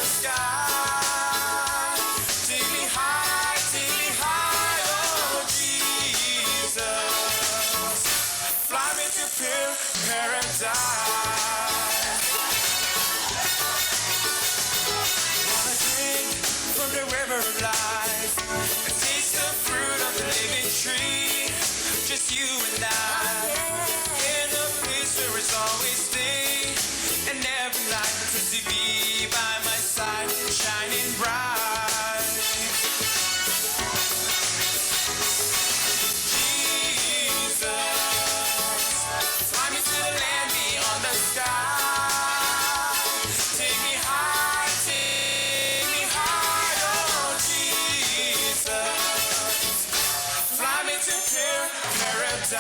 sky. Take me high, take me high, oh Jesus. Fly me to pure paradise. Wanna drink from the river of life and taste the fruit of the living tree. Just you and I in a place where it's always day and every night to see be by my side, shining bright. Jesus, fly me to the land beyond the sky. Take me high, take me high, oh Jesus. Fly me to pure paradise.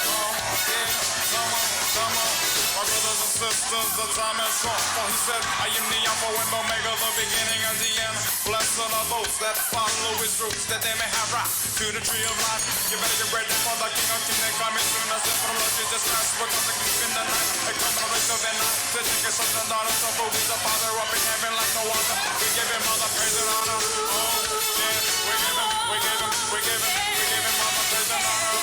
Oh, yeah, come on, come on. My brothers and sisters, the time has come. For he said, I am the Alpha and Omega, the beginning and the end. Blessed are those that follow his roots, that they may have right to the tree of life. You better get ready for the King of Kings and coming soon. I said, for the Lord Jesus Christ, because the king in the night, they come in the race of the night. To take his sons and daughters of who is the Father up in heaven like no other. We give him all the praise and honor. Oh, yeah, we give him, we give him, we give him, we give him all the praise and honor.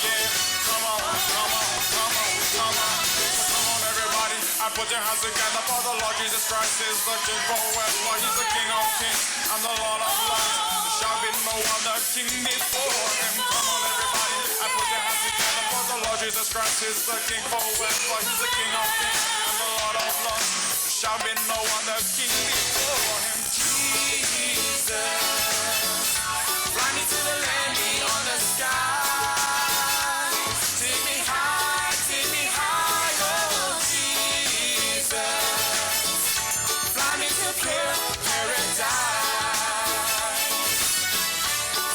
Yeah, come on, come on, come on, come on. So come on, everybody, and put your hands together for the Lord Jesus Christ is the King forever. He's the King of kings and the Lord of lords. There shall be no other king before him. Come on, everybody, and put your hands together for the Lord Jesus Christ is the King forever. He's the King of kings and the Lord of lords. There shall be no other king before him. Jesus, fly me to the land beyond the sky. Take me high, take me high, oh Jesus. Fly me to pure paradise.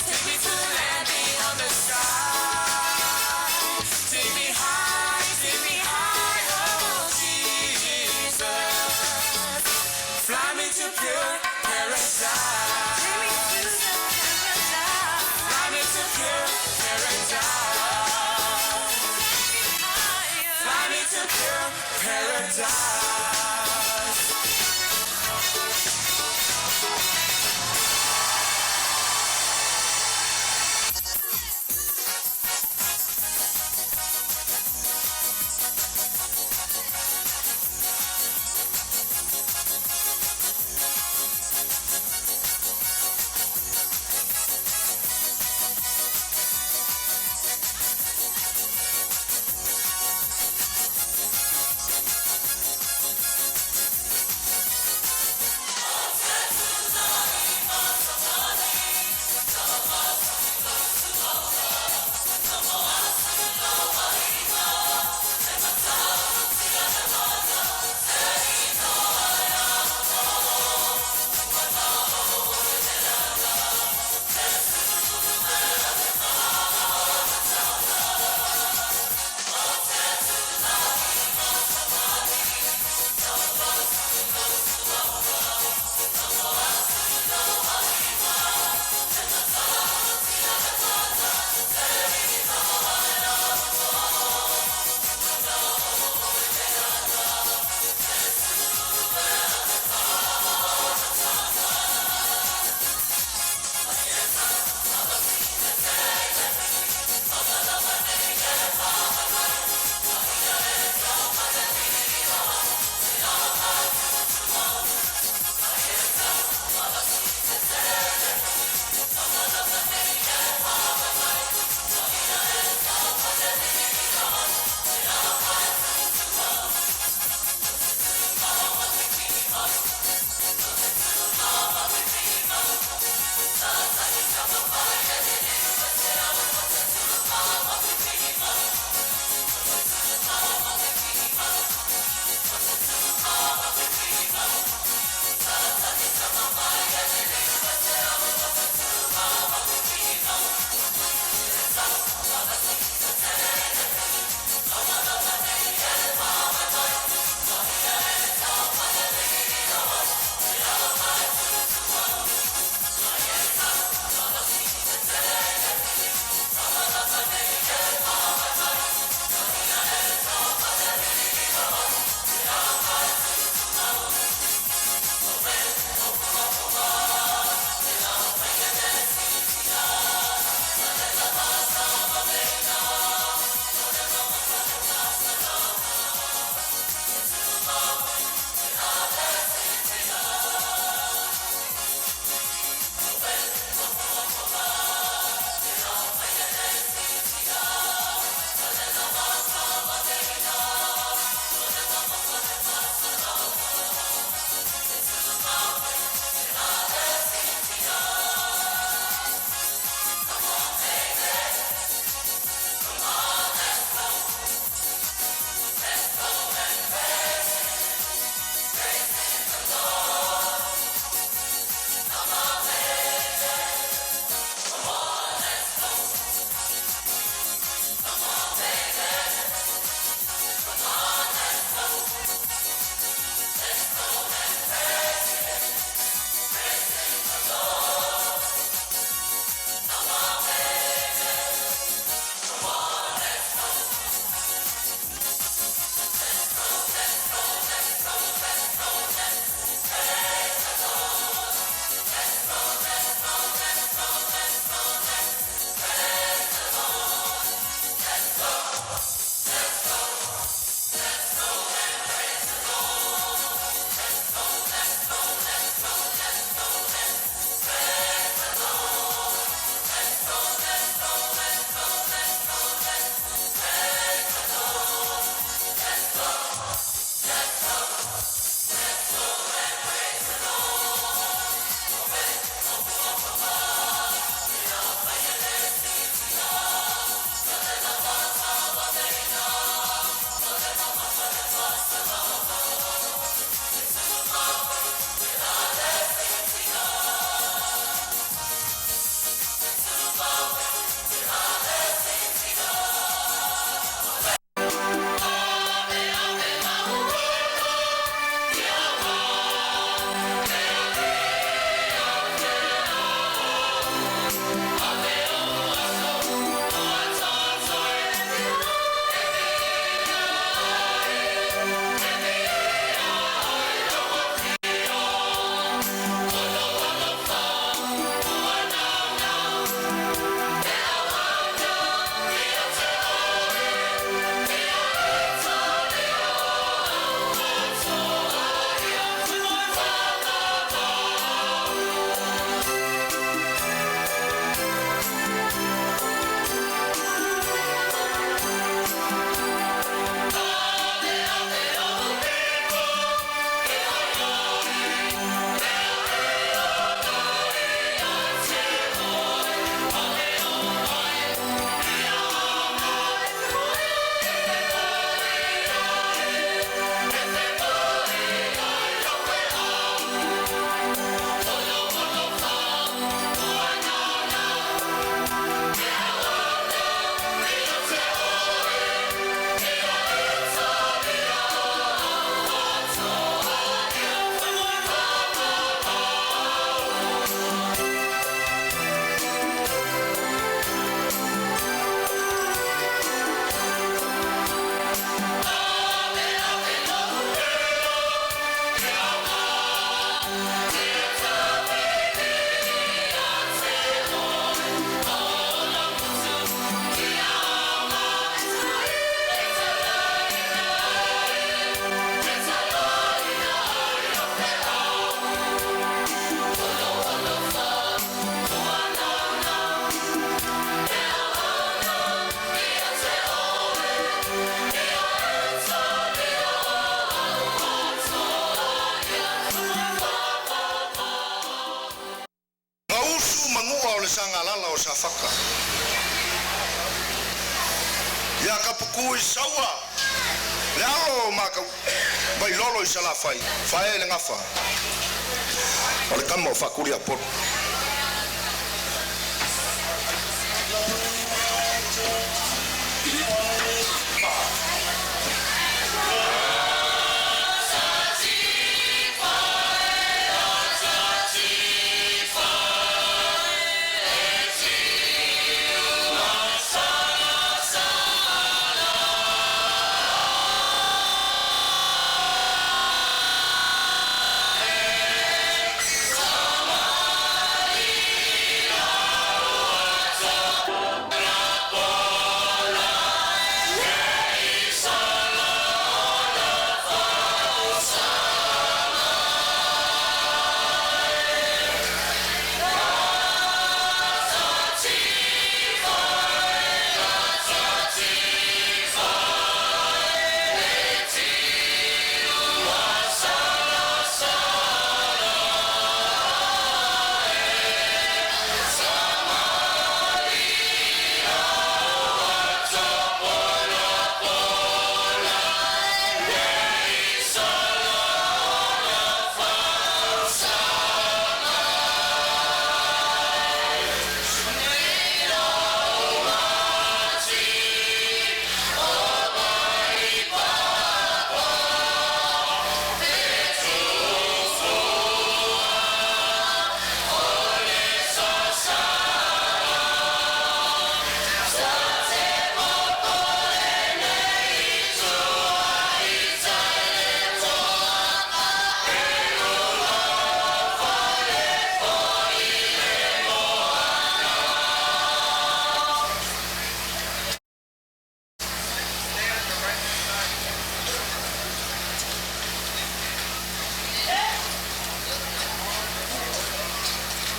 Take me to the land beyond the sky. Take me high, take me high, oh Jesus. Fly me to pure paradise. Sagalala o Safaka. Ia Kapuku i Saua, le alo o Makau, Vailolo i Salafai, fae le gafa o le tama o Faakuliapolo.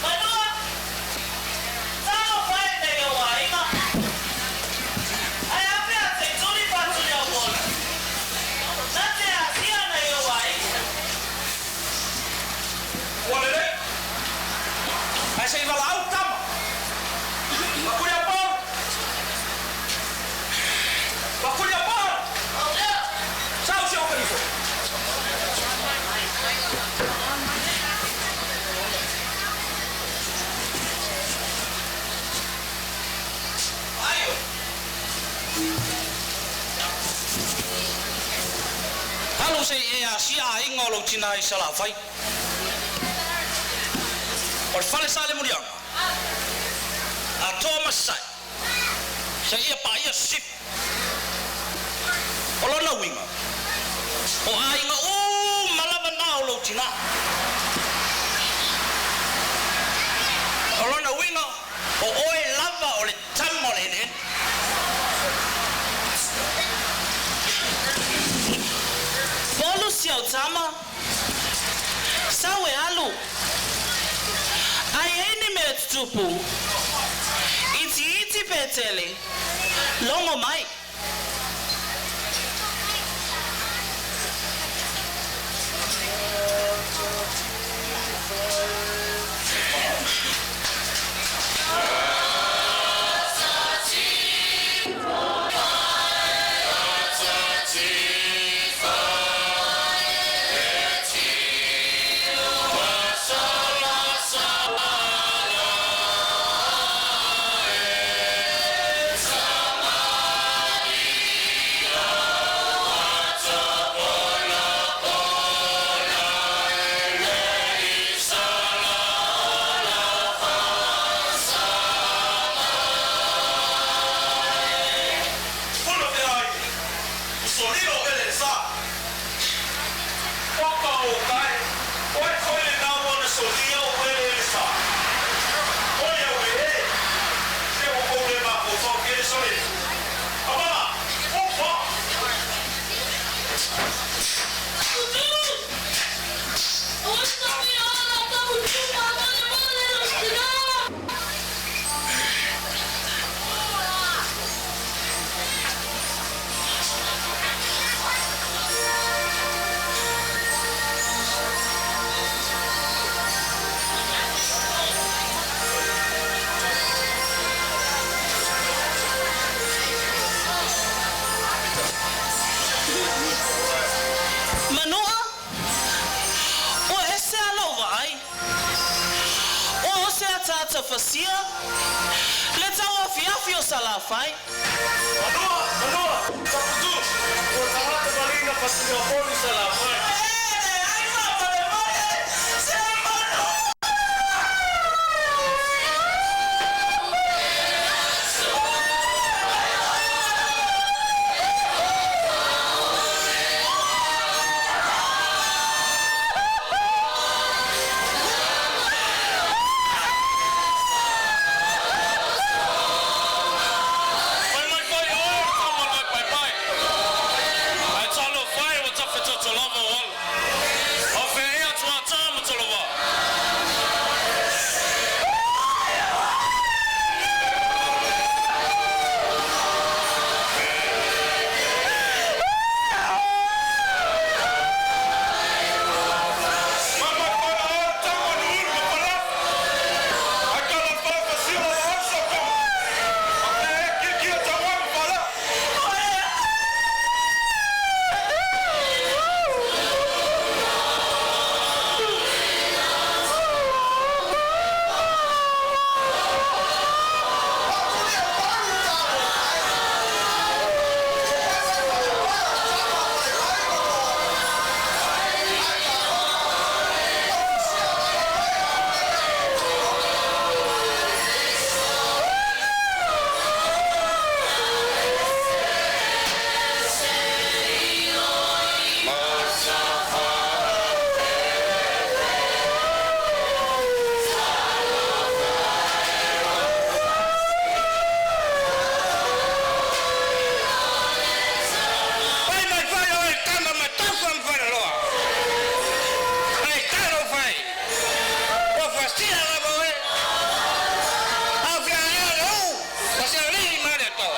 Manua, talofa e nei ou aiga. Ae a pea te tuli patuli au bola. Na te asia nei ou aiga. Ua lelei. Ae se i valaau tama. Makuliapolo. Makuliapolo. Sau si o kalifo. Aio. Alu se i e asia aiga o lou tina i Salafai. O le fale sa le muliaga, atoa ma sasae, seia paia sisifo. O lona uiga, o aiga uma lava na o lou tina. O lona uiga, o oe lava o le tama o le eleele. Polu si au tama, sau e alu. A i ai ni mea e tutupu, itiiti pe tele, logo mai. tagata fasia le tauafiafi o Salafai. Manua, manua, taputu, ua tagata maliga fasiga Upolu i Salafai. Fai mai fai oe o tama le paepae. Ae talofa e ua tafetoto lava o alo. O fea ea Tuatā ma Tolovā? Fai mai fai oe o tama le ulu ma Faleafa. Ae talofa e fasia lava oe Sotoga. O fea ea Kiekie Tauai ma Faleafa? Fai mai fai oe tama ma tafa ma faleloa. Ae talofa e, ua fasia lava oe. A o fea ea le ou, o se alii ma le Atua.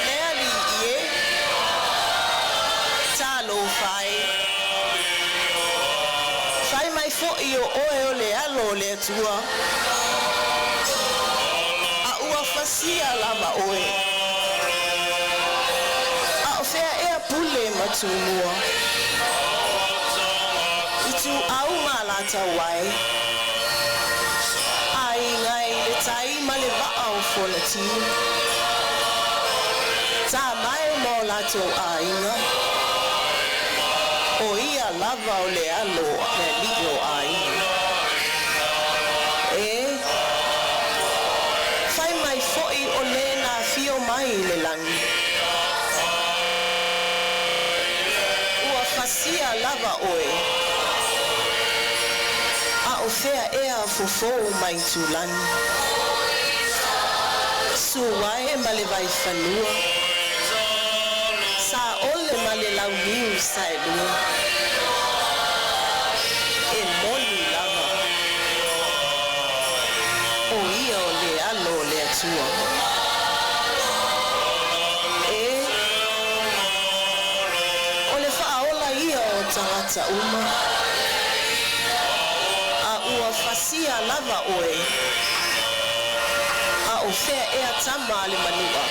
Le alii e, talofa e. Fai mai Mai fo'i o oe o le alo o le Atua. A ua fasia lava oe. A o fea ea Pule ma Tumua. Ituau ma Alataua e. Aiga i le Tai ma le Vaa o Fonoti. Tama e ma o latou aiga. O ia lava o le alo a le alii o aiga. E fai mai fo'i o le na afio mai i le lagi. Ua fasia lava oe. A o fea ea fofo mai tulagi. Sua e ma le vaifanua. Saole ma le Launiu Saelua. E moni lava. O ia o le alo o le Atua. E o le faaola ia o tagata uma. A ua fasia lava oe. A o fea ea Tama a le Manua.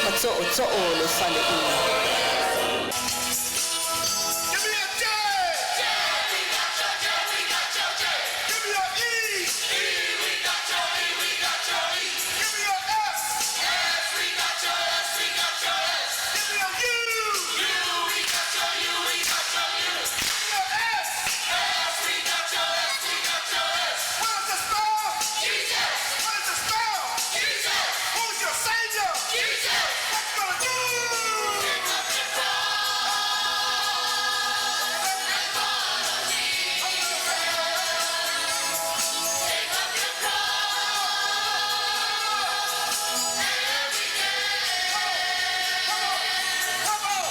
Ma Tootoo o le Faleula. Give me a J! Give me a E! Give me a S! Give me a U! Give me a S! What does it spell? What does it spell? Who's your savior? What you gonna do? Come on!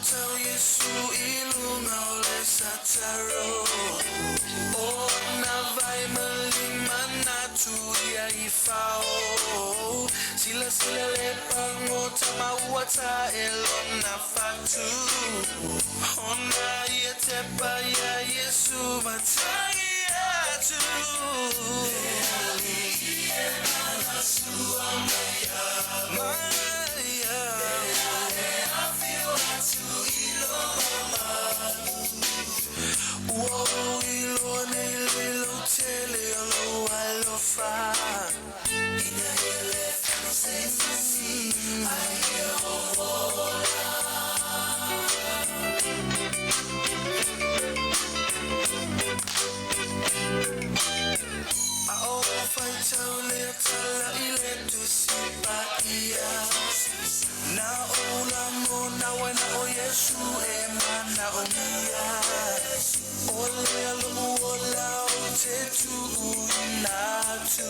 Tau Yesu i luga o le sataro. O na vai malima na tuia i fao. Sila sila le pangota maua ta e lona fatu. Ona ia te paia Yesu matangi atu. Maia. Ua o iloa nei le lautele o lou alofa. Ina ia le ai ia ola. A o faitau le tala i le tusi paia. Na o lagona wana o Yesu e mana o mia. O le alo o la o te tuuina atu.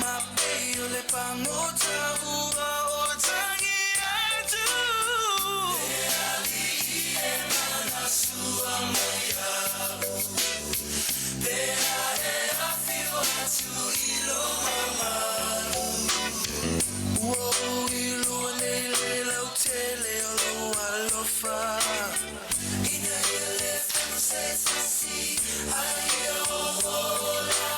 Ma pei o le pagota ua o tagi atu. Le alii e mana sua mai au. Pe a e afio atu i lo mamalu. Ua ou iloa nei le lautele o lou alofa. Ina ia le fasi ai ia ola.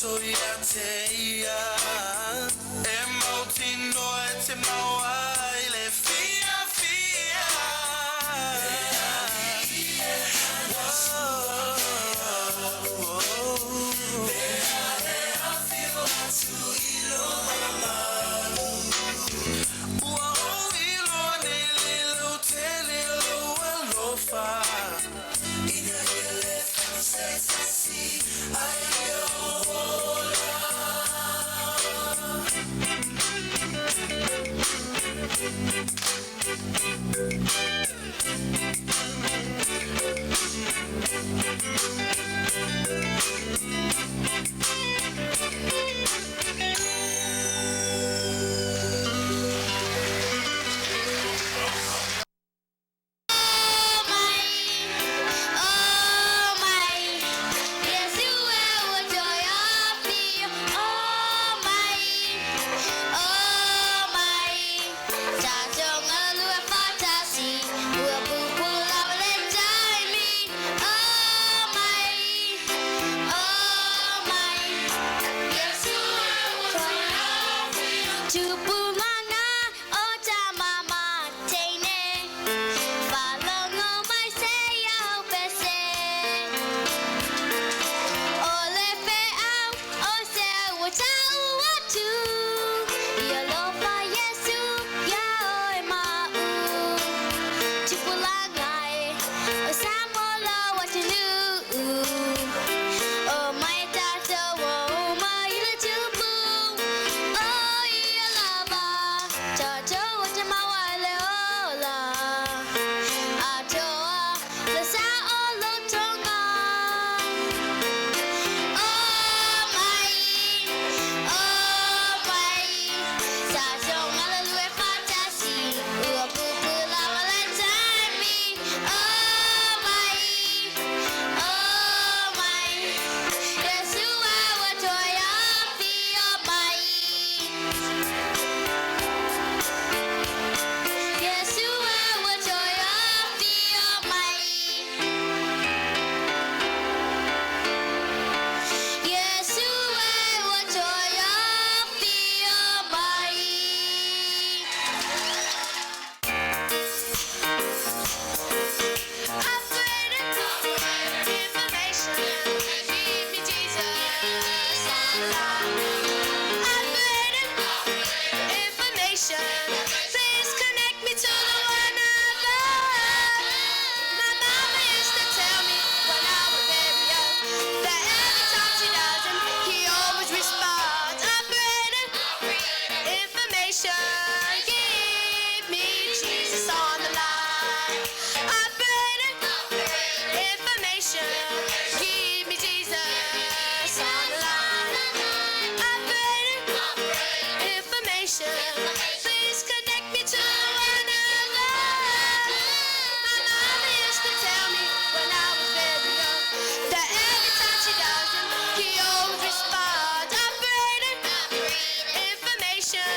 toto ia te ia. E mautinoa e te maua ai le fiafia. Ua ou iloa nei le lautele o lou alofa. Ina ia le se tasi ai e ola. Oh my, yes you will joy of me. Oh my, oh my, 家中的路发大喜，我不不老来在咪。Oh my, oh my, yes you will joy of me. Tupulanga o tamama teine. Falongo mai se ia au pese. O le feau o se ua tau atu. Ia alofa Iesu ia oe ma'u. Tupulaga e o Samoa lou atunuu. O mai tatou o uma i le Tupu. O ia lava tatou o te maua ai le ola. Atoa le saolotoga. Oh my, oh my, tatou galulue faatasi, ua pupu lava le taimi. Oh my, oh my, Iesu e ua toe afio mai. Iesu e ua toe afio mai. Iesu e ua toe afio mai. Information, give me Jesus on the line. Operator, information, please connect me to the one I love. My mama used to tell me when I was very young that every time she does him, he always responds. Operator, information, give me Jesus on the line. Operator, information, give me Jesus on the line. Operator, information, please connect me to the one I love. My mama used to tell me when I was very young that every time she does him, he always responds. Operator, information,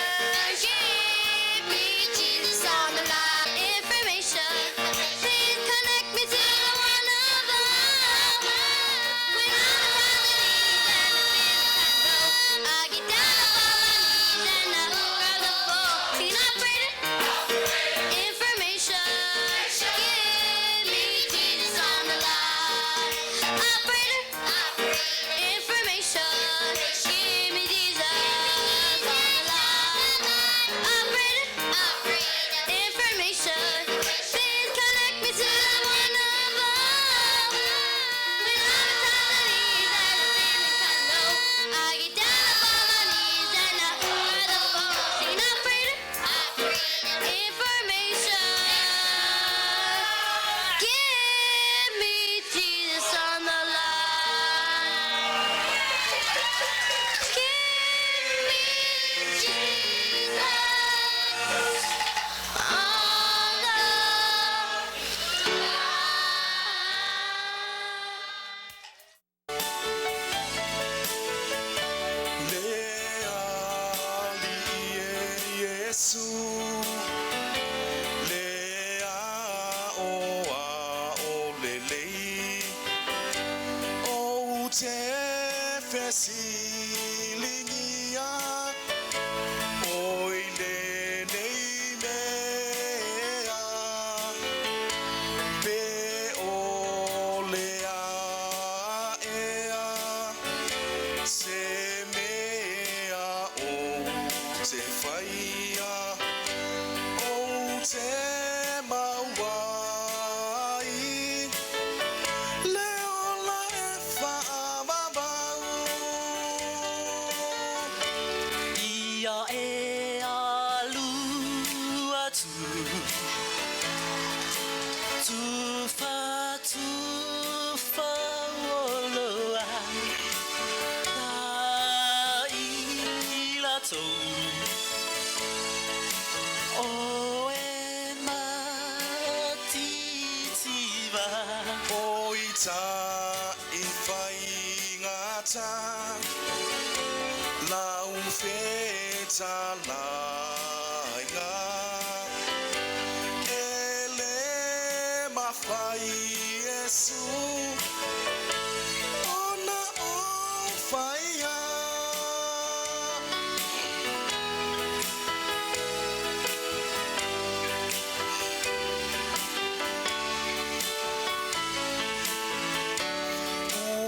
give me Jesus on the line. Information, please connect me to the one above. When I'm on the knees and I'm feeling kind of low, I get down upon my knees and I grab the phone. Sing operator, information, give me Jesus on the line. Operator, information, give me Jesus on the line. Operator, information, please connect me to the one above. When I'm on the knees and I'm feeling kind of low, I get down upon my knees and I grab the phone. Singing operator, information, give me Jesus on the line. Give me Jesus on the line. Le Alii e Iesu, le aʻoaʻo lelei, ou te fesili. atu. Tufa tufa oloa ia i latou. O e matitiva. O i ta i whaingata, lau fetalaiga. E le mafai Iesu ona o whaia.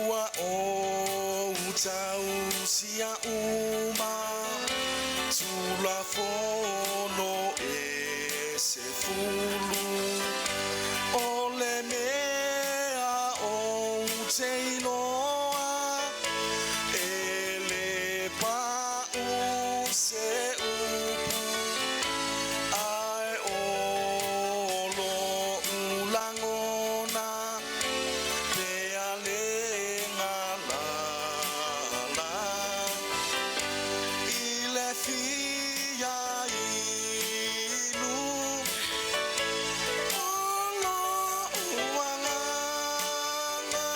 Ua o tausia uma tulafono e se fulu o le mea o te iloa e le pau se upu ae o lo'u lagona pea le galala i le fia inu o lo'u agaga.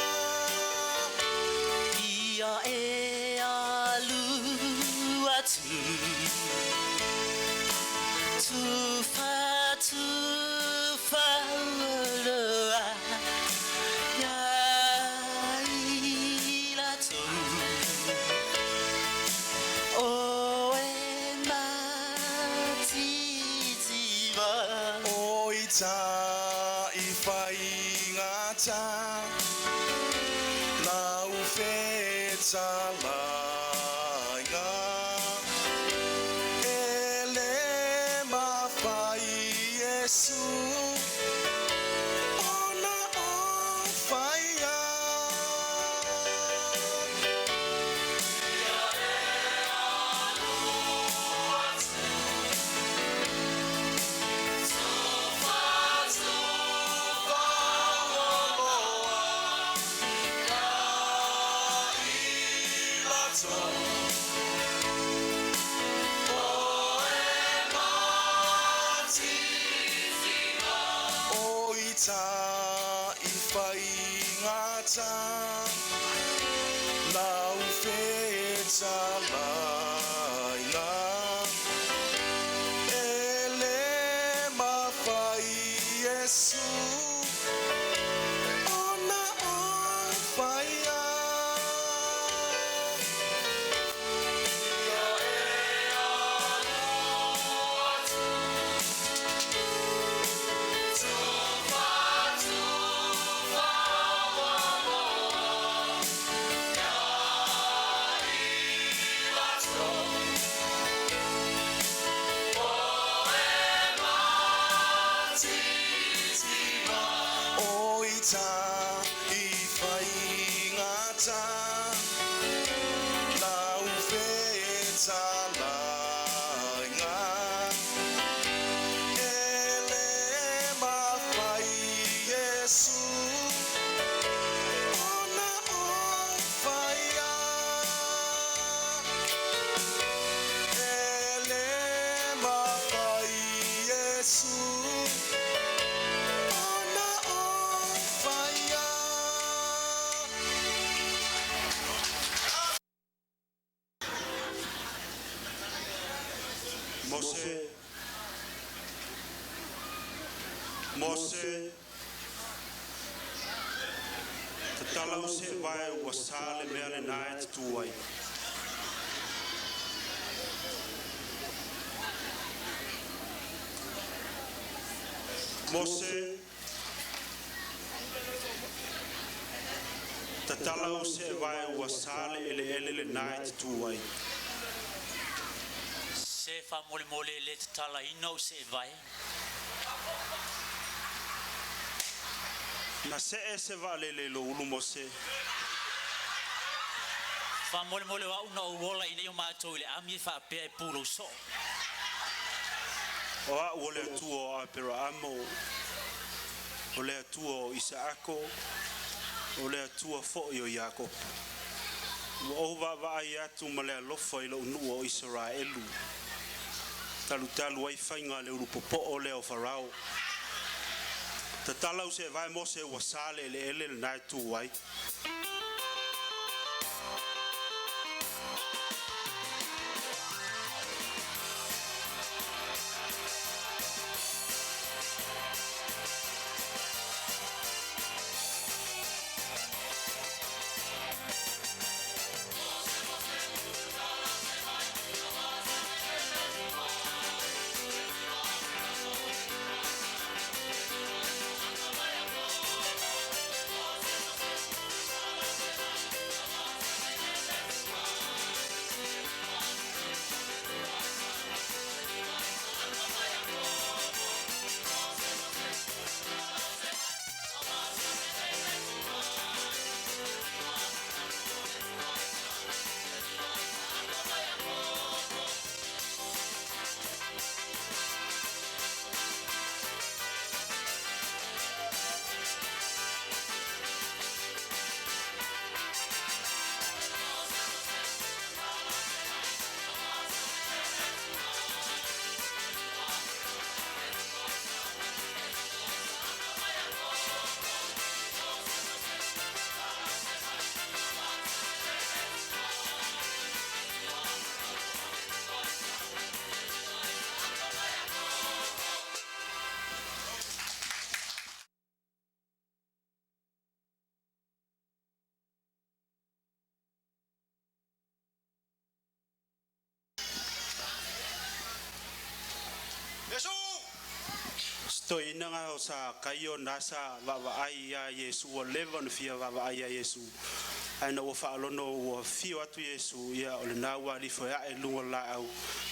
Ia e alu atu. Tufa tufa oloa ia i latou. O e matitiva. O i ta i whaingata lau fetalaiga e le mafai Iesu ona o whaia. O i ta i whaingata lau fetalaiga e le mafai Iesu ona o whaia. O i ta i whaingata lau fetalaiga e le mafai Iesu ona o whaia. E le mafai Iesu ona o whaia. Mose, Mose, tatalau se vai ua sa le mea le nae te tu ai. Mose, tatalau se vai ua sa le ele ele le nae te tu ai. Se faamolemole le tatalaina o se vai. Na se e se va le le lo ulu Mose. Faamolemole o au na ou ola i nei o matou i le ami e faapea e pulou soo. O a'u o le Atua o Aperaamo, o le Atua o Isaako, o le Atua fo'i o Iakopo. Ua ou vaavaai atu ma le alofa i lo'u nuu o Isaraelu, talutalu ai faiga a le ulu popo'o lea o Farao. Tatala u se'evae Mose ua sa le eleele lenā e tu ai. Toeaina o Sakaio na sa vaavaai iā Iesu ua leva ona fia vaavaai iā Iesu. Ae na ua faalono ua fio atu Iesu, ia o lenā ua alifo e a'e i luga o le laau,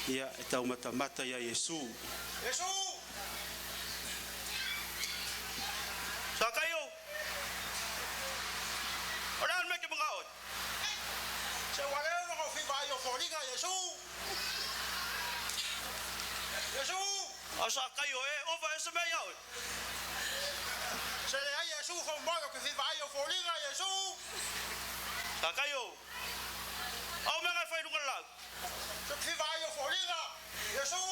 ia e taumatamata iā Iesu. Iesu! Sakaio! O le a le mea e te manao ai? Se ua leva ona ou fia vaai i ou foliga, Iesu! Iesu! A Sakaio e, ova ea se mea iā oe? Se leai Iesu faamomoe ou te fia vaai i ou foliga, Iesu! Sakaio! A o mea na e fai i luga o le laau? Se ou te fia vaai i ou foliga, Iesu!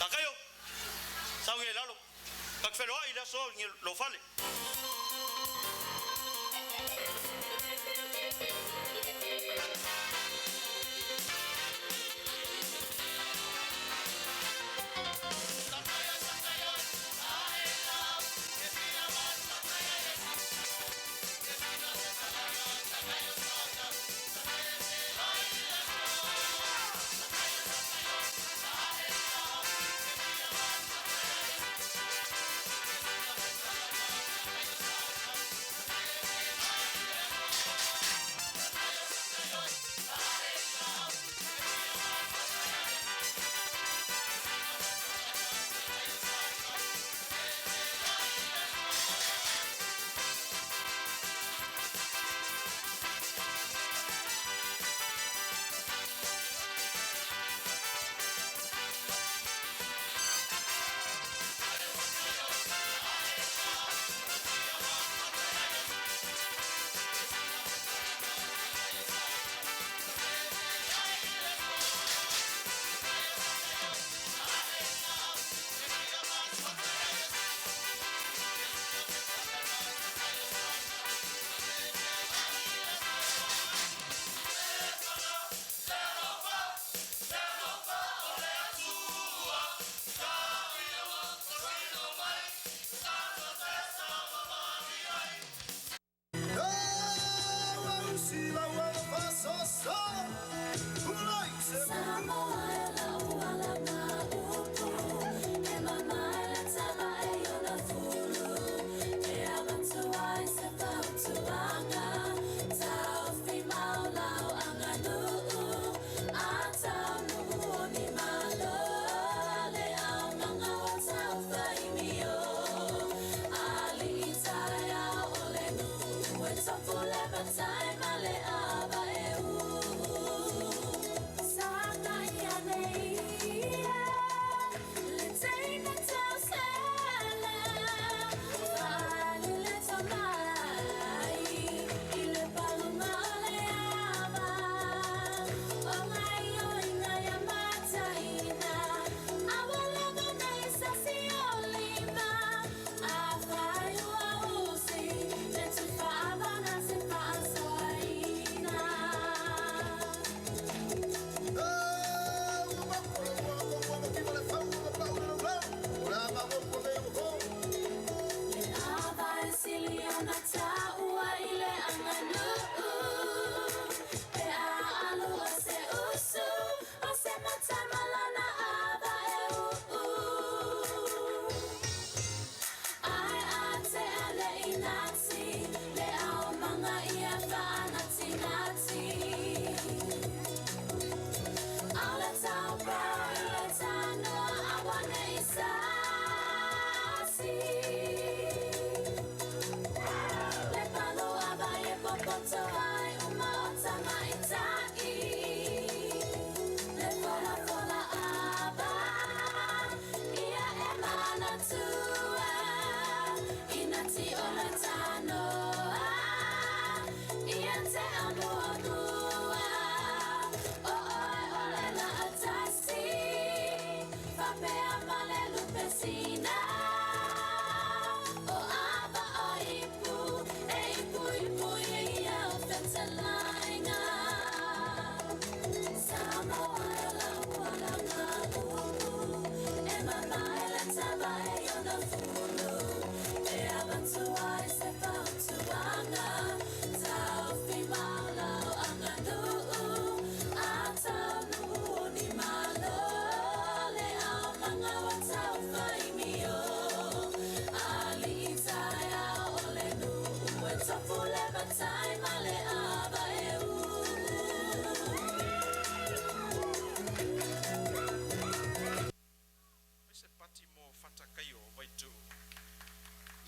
Sakaio! Sau nei i lalo. Ta te feloai i le aso i lou fale.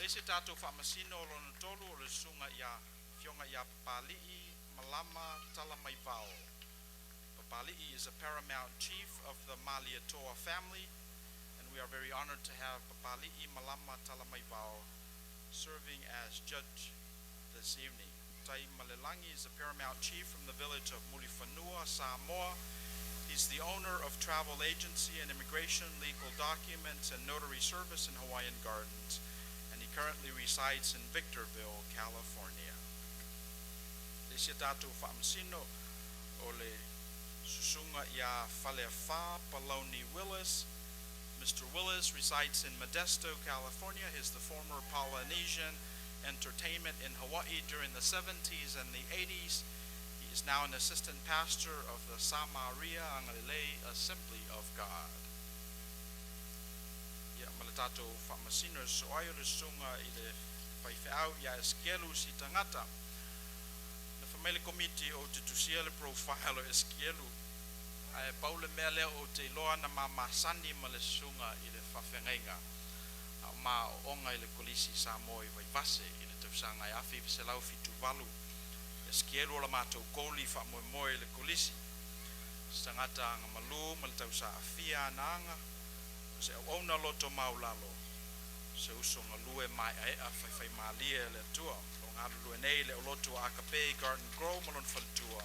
Le se tātou whaamasino o lona tolu o le susuga ia Fionga ia Papali'i Malama Talamaivao. Papali'i is a paramount chief of the Malietoa family, and we are very honored to have Papali'i Malama Talamaivao serving as judge this evening. Tai Malelangi is a paramount chief from the village of Mulifanua, Samoa. He's the owner of travel agency and immigration, legal documents, and notary service in Hawaiian Gardens, and he currently resides in Victorville, California. Le isi a tātou faamasino o le susuga ia Faleafa Paloni Willis. Mr. Willis resides in Modesto, California. He's the former Polynesian entertainment in Hawaii during the 70s and the 80s. He is now an assistant pastor of the Samaria Agalelei Assembly of God. Ia ma le tātou faamasino e so ai o le susuga i le faifeau ia Eskielu Sitagata. Na fai mai le komiti ou te tusia le profile o Eskielu. Ae pau le mea lea ou te iloa na ma masani ma le susuga i le faafeagaiga. A o ma aooga i le kolisi Samoa i Vaivase i le tausaga e 1978. Eskielu o la matou koli faamoemoe i le kolisi. Se tagata agamalu ma le tausaafia ana aga, o se auauna loto maulalo, se uso galue maeaea faifaimalie e le Atua. O lo o galulue nei i le aulotu o Akape i Garden Grove ma lona faletua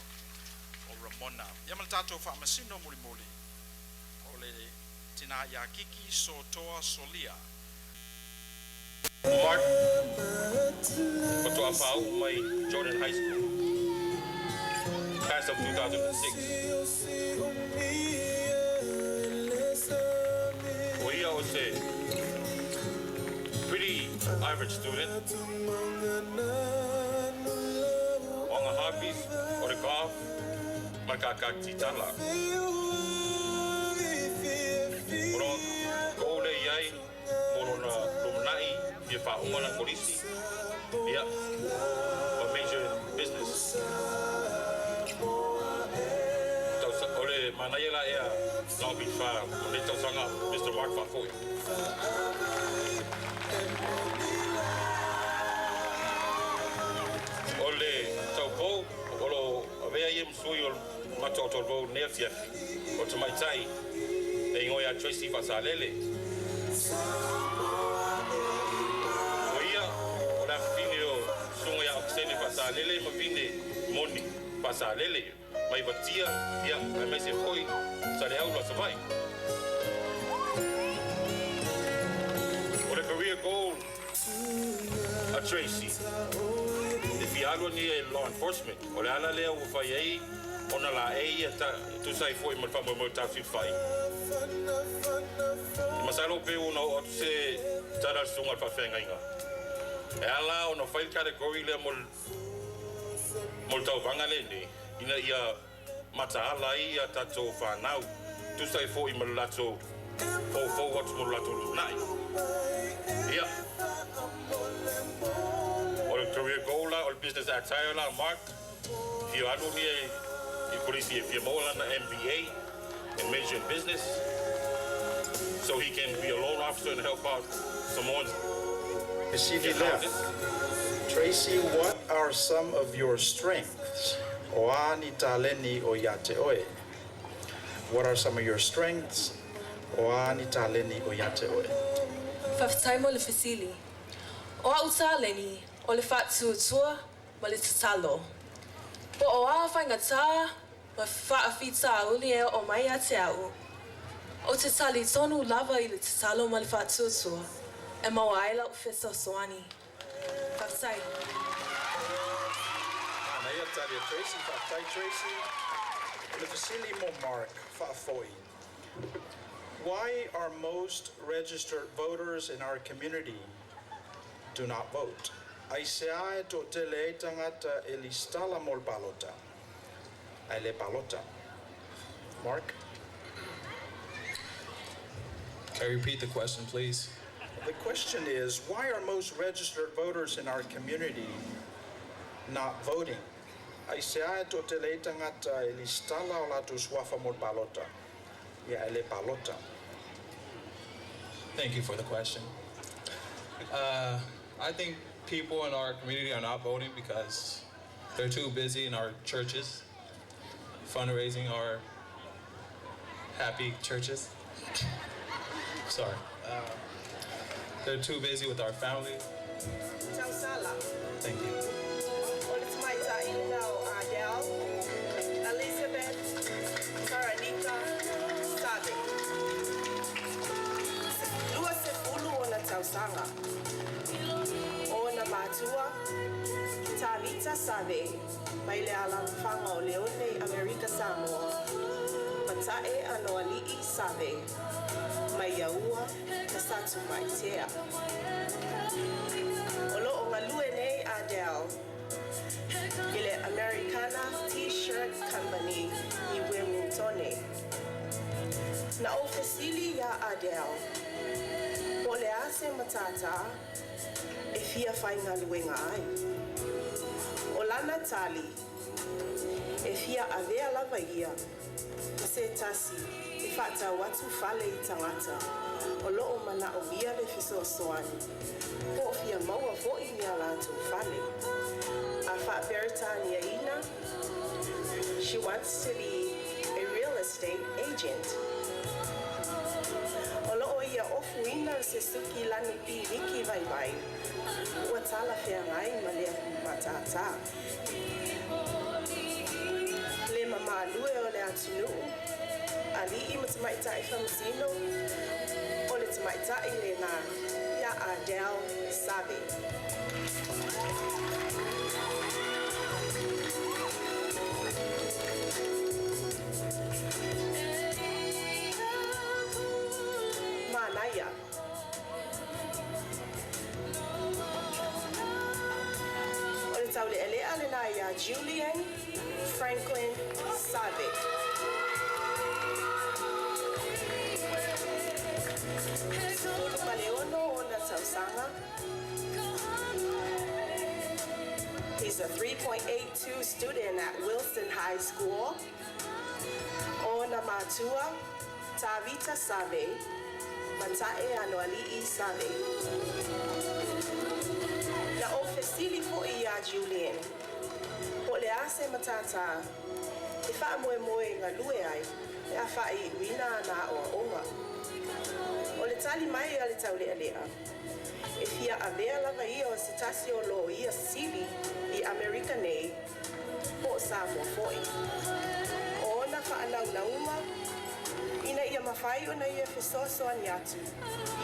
o Ramona. Ia ma le tatou faamasino mulimuli o le tina ia Kiki Sotoa Solia. Mark faatoa faauu mai Jordan High School, class of 2006. O ia o se pretty average student. O ana hobbies o le golf ma le kākā titala. O lona goal e i ai mo lona lumanai fia faauma lana kolisi, ia, ma major in business. Tausa, o le manaia la ea Long Beach fa o lenei tausaga Mister Mark Faafoi. O le taupou o lo o avea ia ma sui o le Matoatoa i lenei afiafi, o le tamaitai e igoa ia Tracy Faasalele. O ia o le afafine o Susuga ia Okesene Faasalele ma Vine Moni Faasalele mai Vatia, ia, aemaise foi Saleaula, Savaii. O le career goal a Tracy, e fia alu ania i le law enforcement. O le ala lea ua fai ai ona laei ia ta, tusa ai foi ma le faamoemoe tafilifai. E masalo pe ua ona oo atu se tala a le susuga a le faafeagaiga. E ala ona fai le category lea mo le mo le tauvaga lenei, ina ia mataala ai a tatou fanau, tusa ai foi ma le latou foufou atu mo le latou lumanai. Ia, o le career goal la, o le business attire la a Mark, fia alu ia i kolisi e fia maua lana MBA in major in business. so he can be a loan officer and help out Samoans. Fesili lea. Tracy, what are some of your strengths? O a ni taleni o ia te oe. What are some of your strengths? O a ni taleni o ia te oe. Faafetai mo le fesili. O a'u taleni o le faatuatua ma le tatalo. Po o a faigatā ma faafitauli e oo mai ia te a'u, ou te talitonu lava i le tatalo ma le faatuatua e maua ai la'u fesoasoani. Faafetai. Manaia le tali a Tracy, faafetai Tracy. O le fesili mo Mark Faafoi. Why are most registered voters in our community do not vote? Aisea e toatele ai tagata e lesitala mo le palota. Ae le palota. Mark? Can you repeat the question, please? The question is, why are most registered voters in our community not voting? Aisea e toatele ai tagata e lesitala o latou suafa mo le palota. Ia ae le palota. Thank you for the question. I think people in our community are not voting because they're too busy in our churches, fundraising our happy churches. Sorry. They're too busy with our family. Tausala. Thank you. O le tamaitai lena o Adele, Elizabeth, Taranika, Sade. 20 ona tausaga. O ona matua, Tavita Save, mai le alaalafaga o Leone Amerika Samoa. Mata'e Anoali'i Save, mai Aua ma Satupaitea. O lo'o galue nei Adele i le Americana T-shirt Company i Wilmingtone. Na ou fesili iā Adele, po o le a se matata e fia faigaluega ai. O lana tali, e fia avea lava ia ma se tasi e faatau atu fale i tagata o loo manaomia le fesoasoani po o fia maua foʻi ni a latou fale. A faaperetaniaina, she wants to be a real estate agent. O loo ia ofuina se suki lanu piliki vaivai ua talafeagai ma lea matātā. Le mamalu e o le atunuu, ali'i ma tamaitai faamasino, o le tamaitai lenā ia Adele Save. Manaia. O le taulealea lenā iā Julian Franklin Save. 16 ona tausaga. He's a 3.82 student at Wilson High School. Ona matua, Tavita Save, Mata'e Anoali'i Save. Na ou fesili foʻi iā Julian, po o le a se matātā e faamoemoe e galue ai pe a faaiuina ana aoaoga. O le tali mai a le taulealea, e fia avea lava ia o se tasi o loia sili i Amerika nei po o Samoa foʻi. O ona faanaunauga, ina ia mafai ona ia fesoasoani atu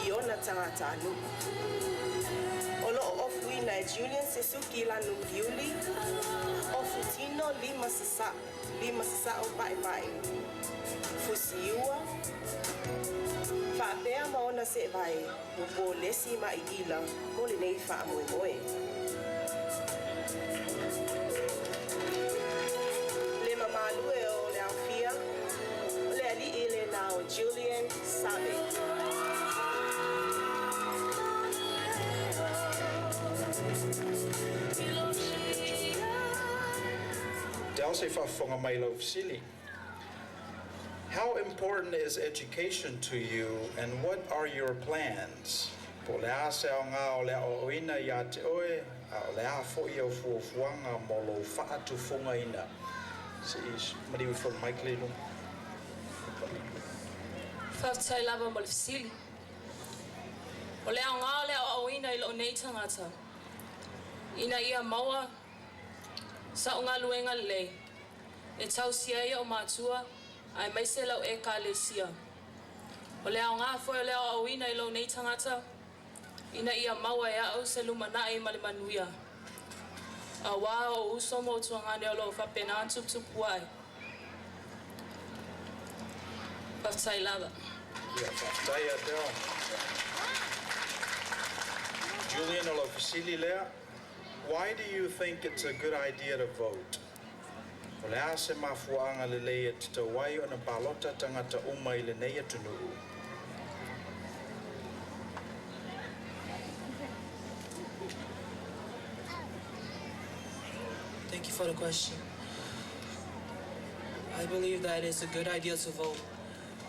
i ona tagatanuu. O loo ofuina e Julian se suki lanu uliuli, ofu tino lima sasaʻo, lima sasao paepae. Fusiua, faapea ma ona seevae ua polesi maʻiila mo lenei faamoemoe. Le mamalu e o le aofia, o le aliʻi lenā o Julian Save. Te ao se faafofoga mai lau fesili. How important is education to you and what are your plans? Po le a se au ngā o le o ina ia te oe, a o le a fo i au fuafuaga mo lou faatufugaina. Se'i maliu ifo le mic le i luga. Faafetai lava mo le fesili. O le aoga o le aoaoina i lou nei tagata, ina ia maua sa'u galuega lelei e tausia ai o'u matua aemaise lau Ekalesia. O le aoga foi o le aoaoina i lou nei tagata, ina ia maua e a'u se lumana'i ma le manuia, auā o'u uso ma utuagane o loo faapena ona tuputupu ae. Faafetai lava. Ia, faafetai ia te oe. Julian, o lau fesili lea, Why do you think it's a good idea to vote? O le a se mafuaaga lelei e tatau ai ona palota tagata uma i lenei atunuu? Thank you for the question. I believe that it's a good idea to vote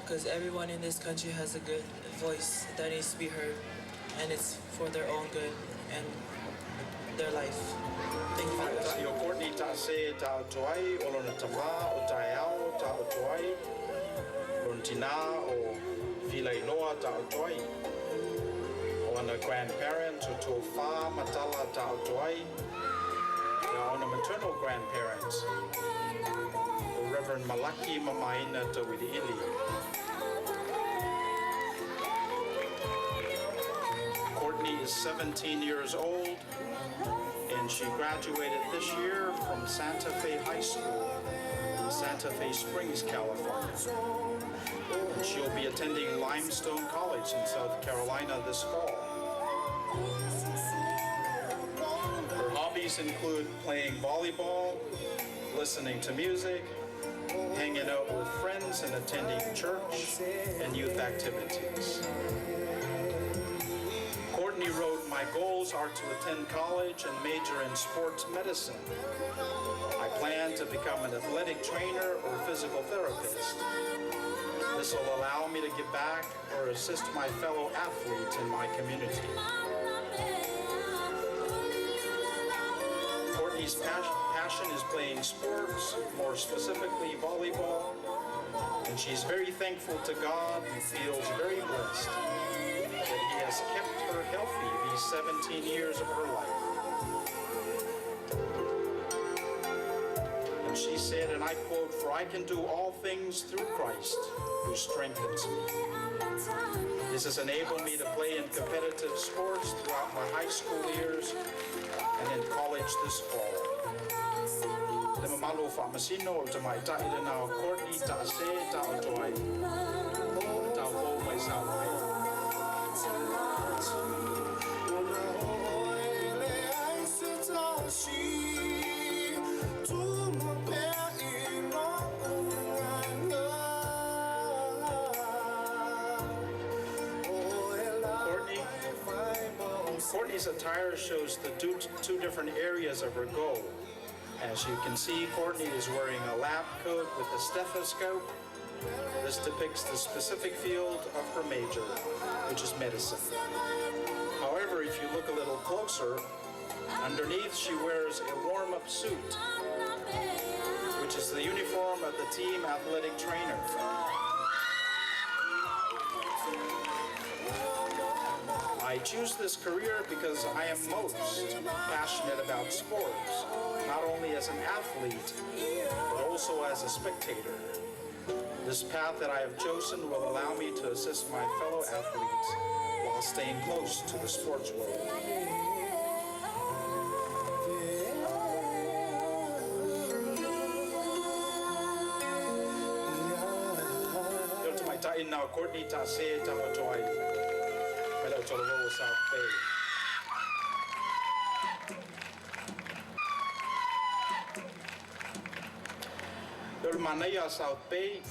because everyone in this country has a good voice that needs to be heard, and it's for their own good and their life. Thank you for the question. O Courtney Ta'ase Ta'otoai, o lona tamā o Taeao Ta'otoai, lona tinā o Filailoa Ta'otoai, o ana grandparents o Tofa Matala Ta'otoai, ia ona maternal grandparents, o Reverend Malaki Mamaina Tauiliili. Courtney is 17 years old, and she graduated this year from Santa Fe High School in Santa Fe Springs, California. And she'll be attending Limestone College in South Carolina this fall. Her hobbies include playing volleyball, listening to music, hanging out with friends, and attending church and youth activities. Courtney wrote, "My goals are to attend college and major in sports medicine. I plan to become an athletic trainer or physical therapist. This will allow me to give back or assist my fellow athletes in my community." Courtney's passion is playing sports, more specifically volleyball, and she's very thankful to God and feels very blessed that He has kept her healthy these 17 years of her life. And she said, and I quote, "For I can do all things through Christ who strengthens me. This has enabled me to play in competitive sports throughout my high school years and in college this fall." Le mamalu o faamasino o le tamaitai lena o Courtney Ta'ase Ta'otoai. O le taufou mai South Bay. Courtney's attire shows the two different areas of her goal. As you can see, Courtney is wearing a lab coat with a stethoscope. This depicts the specific field of her major, which is medicine. However, if you look a little closer, underneath she wears a warm-up suit, which is the uniform of the team athletic trainer. "I choose this career because I am most passionate about sports, not only as an athlete, but also as a spectator. This path that I have chosen will allow me to assist my fellow athletes while staying close to the sports world." Yo tamaitai na Courtney Ta'ase Ta'otoai. Mai lau talavou South Bay. Yo le manaia South Bay,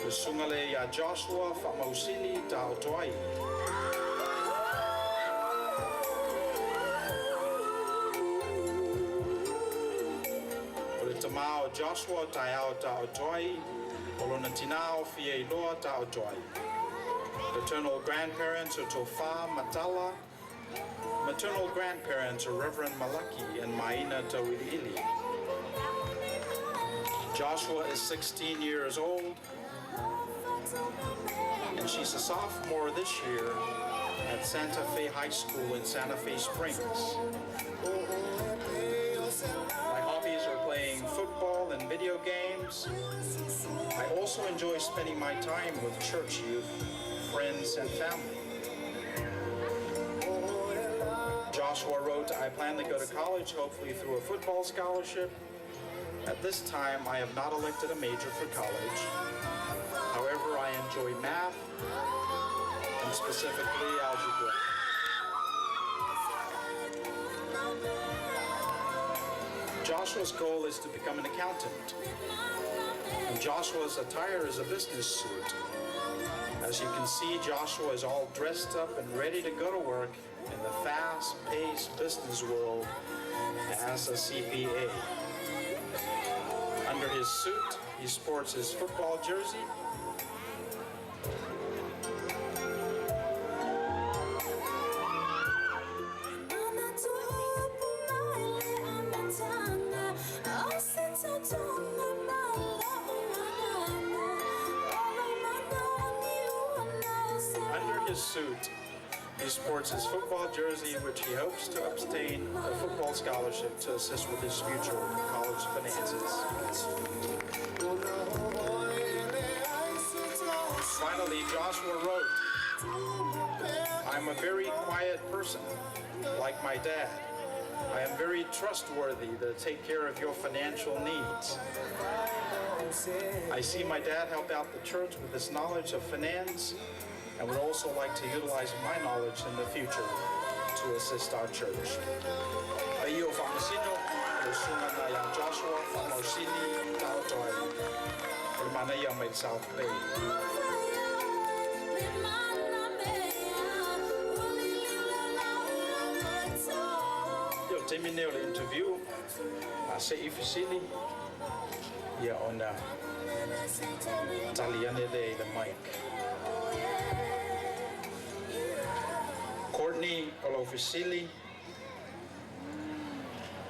le susuga le ia Joshua Faamausili Ta'otoai. O le tamā o Joshua Taeao Ta'otoai, O lona tinā o Fieiloa Ta'otoai. Paternal grandparents are Tofa Matala. Maternal grandparents are Reverend Malaki and Maina Tauiliili. Joshua is 16 years old, and she's a sophomore this year at Santa Fe High School in Santa Fe Springs. My hobbies are playing football and video games. I also enjoy spending my time with church youth, friends, and family. Joshua wrote, I plan to go to college, hopefully through a football scholarship. At this time, I have not elected a major for college. However, I enjoy math and specifically algebra. Joshua's goal is to become an accountant. And Joshua's attire is a business suit. As you can see, Joshua is all dressed up and ready to go to work in the fast-paced business world as a CPA. Under his suit, he sports his football jersey. Under his suit, he sports his football jersey, which he hopes to obtain a football scholarship to assist with his future college finances. Finally, Joshua wrote, I'm a very quiet person, like my dad. I am very trustworthy to take care of your financial needs. I see my dad help out the church with his knowledge of finance and would also like to utilize my knowledge in the future to assist our church. Ai o whamasino, o sunga na ia Joshua, whamausili, taotoai, o le mana ia mai South Bay. Ia o taimi nei o le interview, a se i fesili, ia ona tali ane le i le mic. Courtney Olofisili,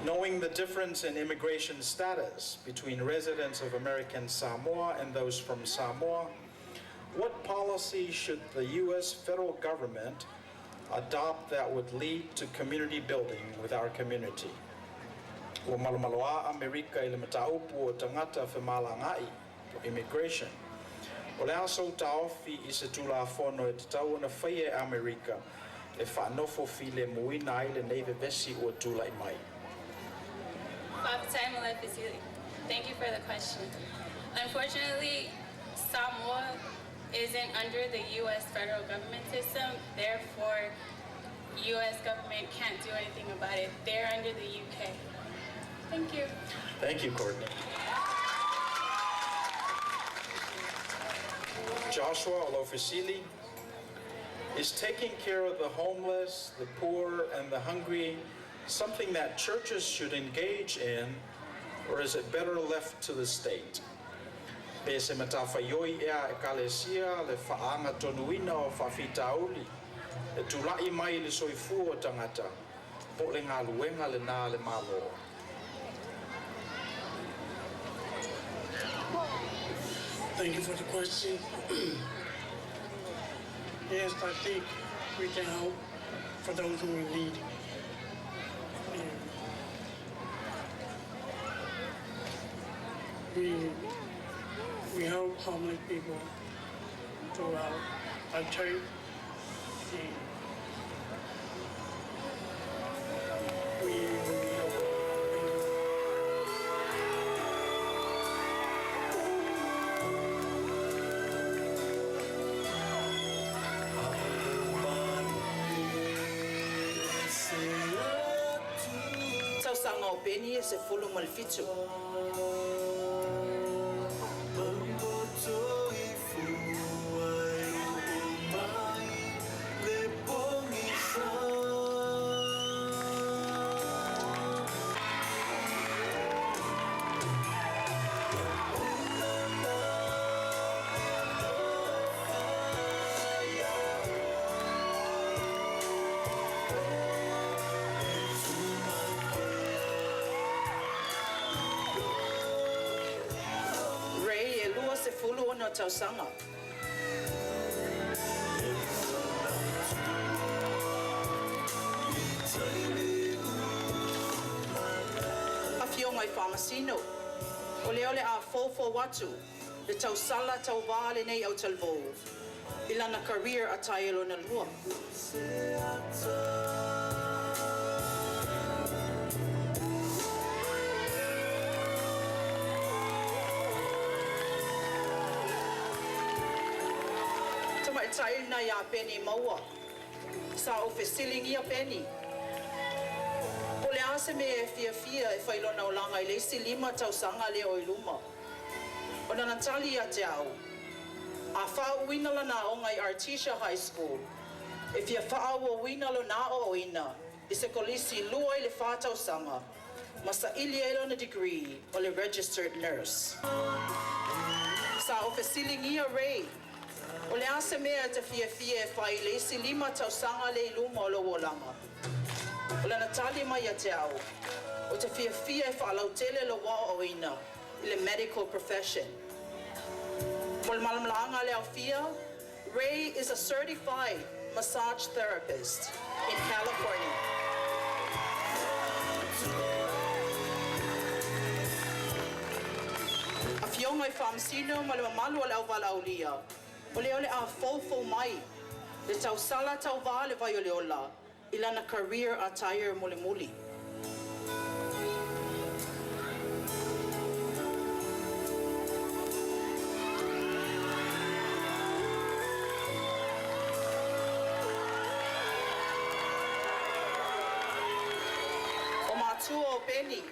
knowing the difference in immigration status between residents of American Samoa and those from Samoa, what policy should the U.S. federal government adopt that would lead to community building with our community? Ua malomaloa Amerika i le mataupu o tagata femalagaai, o immigration. O le a sou taofi i se tulafono e tatau ona faia e Amerika e whaanofo filemuina ai lenei vevesi ua tulai mai. Fa'afetai mo le fesili. Thank you for the question. Unfortunately, Samoa isn't under the U.S. federal government system. Therefore, U.S. government can't do anything about it. They're under the U.K. Thank you. Thank you, Courtney. Joshua Olofisili is taking care of the homeless, the poor, and the hungry something that churches should engage in, or is it better left to the state? Pe se matafaioi ea ekalesia le fa'agatonuina o fa'afitauli e tula'i mai le soifua o tagata po o le galuega lenā le Mālō. Thank you for the question. Yes, I think we can help for those who in need. And we help homeless people throughout our church. And we help. Tausaga o Beni e 17. ono tausaga. Afioga i faamasino, o lea o le a foufou atu le tausala tauvā lenei autalavou i lana career attire lona lua. Tamaitai lena iā Peni Maua. Sa ou fesiligia Peni, Po o le a se mea e fiafia e fai i lona olaga i le isi 5 tausaga lea o i luma. O lana tali ia te au, a faauuina lana aoga i Artesia High School, e fia faaauauina lona aoaoina i se kolisi 2 i le 4 tausaga ma saili ai lona degree o le Registered Nurse. Sa ou fesiligia Ray, O le a se mea e te fiafia e fai i le isi 5 tausaga lea i luma o lou olaga? O lana tali mai ia te au, Ou te fiafia e faalautele lou aoaoina i le medical profession. Mo le malamalaaga a le aofia, Ray is a certified massage therapist in California. Afioga i Faamasino ma le mamalu o le auvalaaulia, o lea o le a foufou mai le tausala tauvā le vai o le ola i lana career attire mulimuli. O matua o Benny,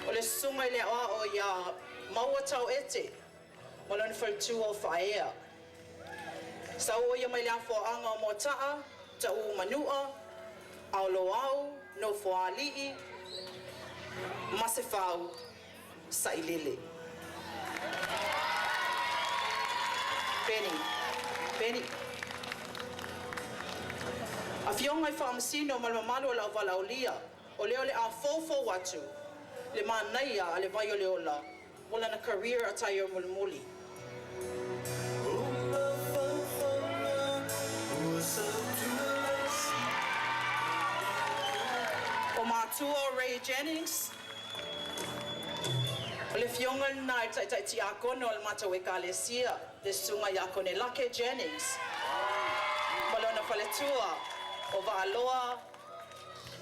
o le susuga i le aoao iā Maua Tauete ma lona faletua o Faaea. Sa oo ia mai le afoaʻaga o Moataʻa, Taʻu Manua, Aoloau, Nofoaaliʻi, Masefau, Saʻilele. Benny. Benny. Afioga i Faamasino ma le mamalu o le auvalaaulia, o lea o le a foufou atu le manaia a le vai o le ola mo lana career attire mulimuli. O matua o Ray Jennings, o le afioga lena i le taitai tiakono o le matou Ekalesia, le Susuga ia Konelake Jennings, ma lona faletua o Vaaloa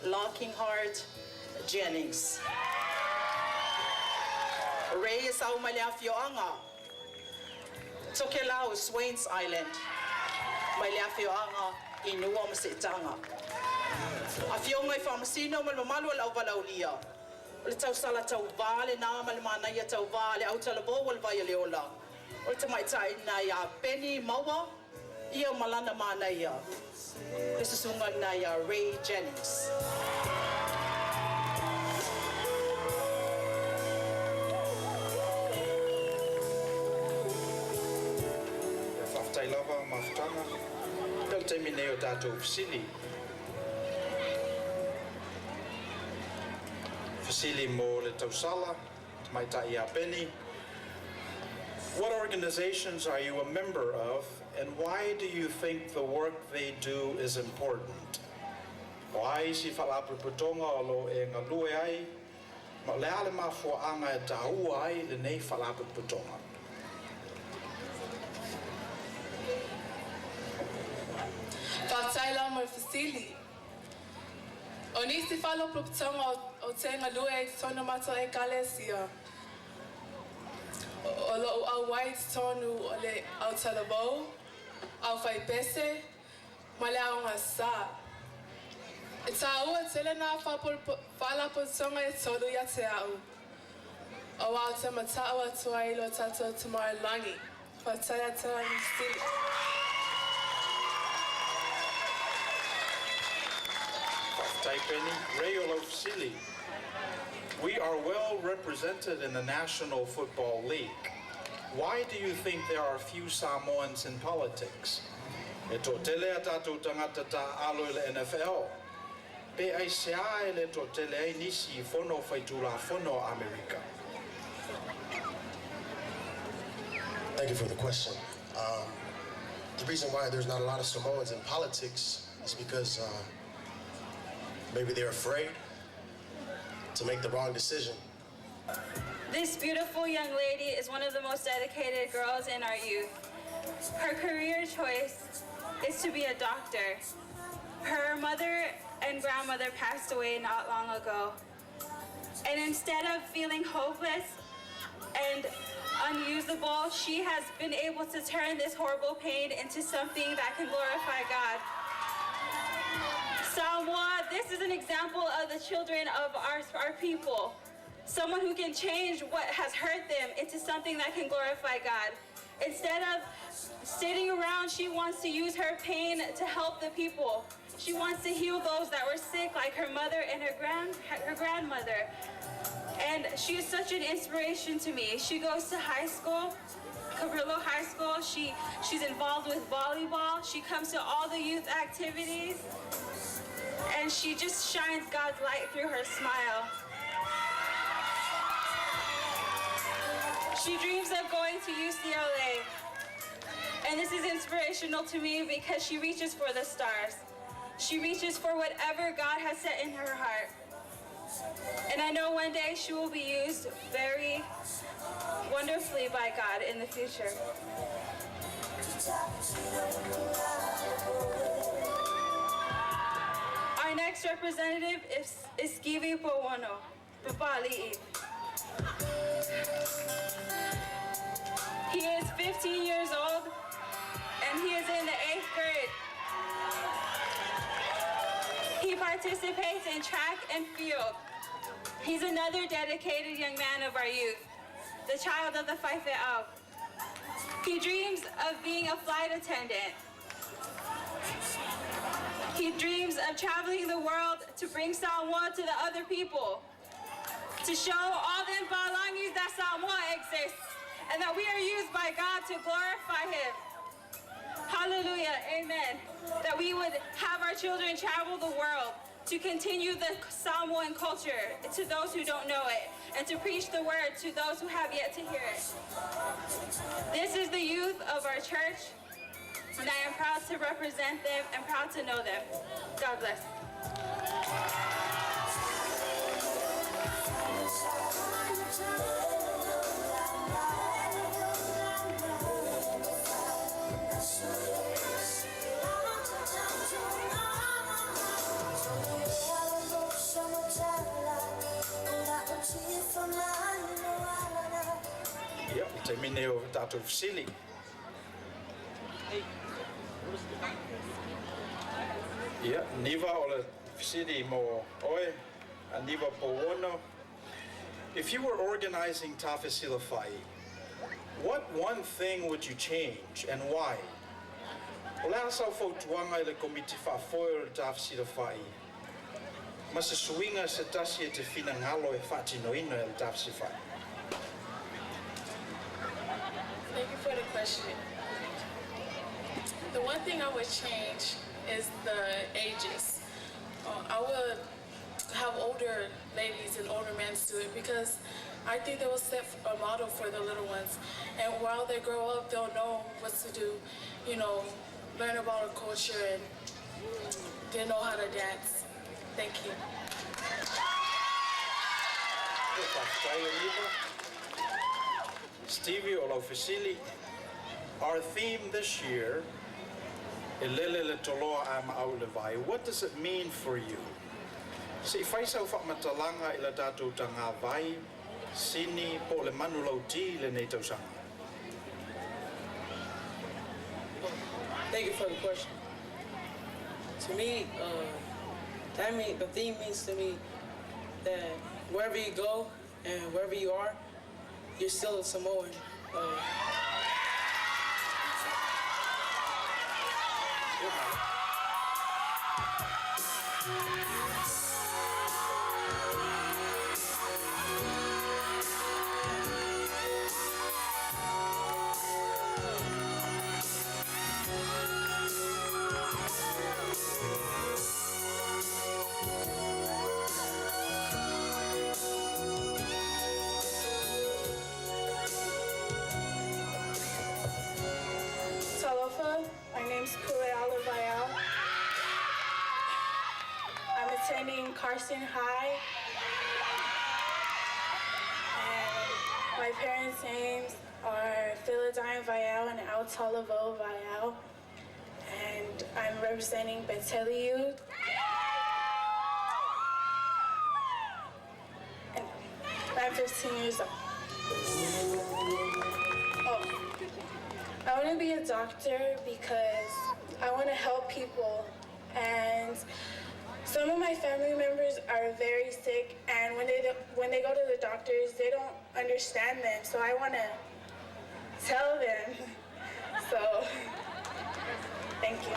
Lockinghart Jennings. Ray e sau mai le afioaga Tokelau, Swains Island, mai le afioaga i Nua ma Seetaga. Afioga i Faamasino ma le mamalu o le auvalaaulia, o le tausala tauvā lenā ma le manaia tauvā a le autalavou o le vai o le ola, o le tamaitai lena iā Penny Maua, ia ma lana manaia, le susuga lena iā Ray Jennings. Ia faafetai lava mafutaga. Lea o le taimi nei o tatou fesili. Fesili mo le tausala, tamaitai ia Benny. What organizations are you a member of and why do you think the work they do is important? O a isi faalapotopotoga o lo o e galue ai, ma o le a le mafuaaga e taua ai lenei faalapotopotoga? Faafetai lava mo le fesili. O nisi faalapotopotoga ou te galue ai i totonu o matou Ekalesia, O loʻu ʻauwai i totonu o le autalavou, aufaipese, ma le aoga sa. E tāua tele nā faalapotopotoga e tolu ia te aʻu, auā ou te mataʻu atu ai i lo tatou Tama i le Lagi. Faafetai a te Sili. Faafetai Penny. Ray o lau fesili. We are well represented in the National Football League. Why do you think there are few Samoans in politics? E toatele a tatou tagata taaalo i le NFL. Pe aisea e le toatele ai nisi i fono faitulafono a Amerika? Thank you for the question. The reason why there's not a lot of Samoans in politics is because maybe they're afraid to make the wrong decision. This beautiful young lady is one of the most dedicated girls in our youth. Her career choice is to be a doctor. Her mother and grandmother passed away not long ago. And instead of feeling hopeless and unusable, she has been able to turn this horrible pain into something that can glorify God. Samoa, this is an example of the children of our people. Someone who can change what has hurt them into something that can glorify God. Instead of sitting around, she wants to use her pain to help the people. She wants to heal those that were sick, like her mother and her grandmother. And she is such an inspiration to me. She goes to high school, Cabrillo High School. She's involved with volleyball. She comes to all the youth activities. And she just shines God's light through her smile. She dreams of going to UCLA. And this is inspirational to me because she reaches for the stars. She reaches for whatever God has set in her heart. And I know one day she will be used very wonderfully by God in the future. Our next representative is Skivi Powono, Papali'i. He is 15 years old, and he is in the 8th grade. He participates in track and field. He's another dedicated young man of our youth, the child of the Faife'au. He dreams of being a flight attendant. He dreams of traveling the world to bring Samoa to the other people, to show all the Balangis that Samoa exists and that we are used by God to glorify him. Hallelujah, amen. That we would have our children travel the world to continue the Samoan culture to those who don't know it, and to preach the word to those who have yet to hear it. This is the youth of our church, and I am proud to represent them and proud to know them. God bless. Ia, le taimi lenei o tatou fesili. Ia, Niva o le fesili mo oe, a Niva Pouono. If you were organizing Tafesilafa'i, what one thing would you change and why? O le a sau fautuaga i le Komiti Faafoe o le Tafesilafa'i ma se suiga se tasi e te finagalo e faatinoina e le Tafesilafa'i? Thank you for the question. The one thing I would change is the ages. I would have older ladies and older men do it because I think they will set a model for the little ones. And while they grow up, they'll know what to do, you know, learn about our culture and they know how to dance. Thank you. Faafetai o Niva. Stevie o lau fesili. Our theme this year, E lele le toloa a maau le vai. What does it mean for you? Se i fai sau faamatalaga i la tatou tagavai, sini po o le manulauti i lenei tausaga. Thank you for the question. To me, the theme means to me that wherever you go and wherever you are, you're still a Samoan. attending Carson High. And my parents' names are Philodine Vial and Altolavo Vial. And I'm representing Beteli Youth. And I'm 15 years old. Oh, I want to be a doctor because I want to help people. And some of my family members are very sick, and when they go to the doctors, they don't understand them. So I want to tell them. So, thank you.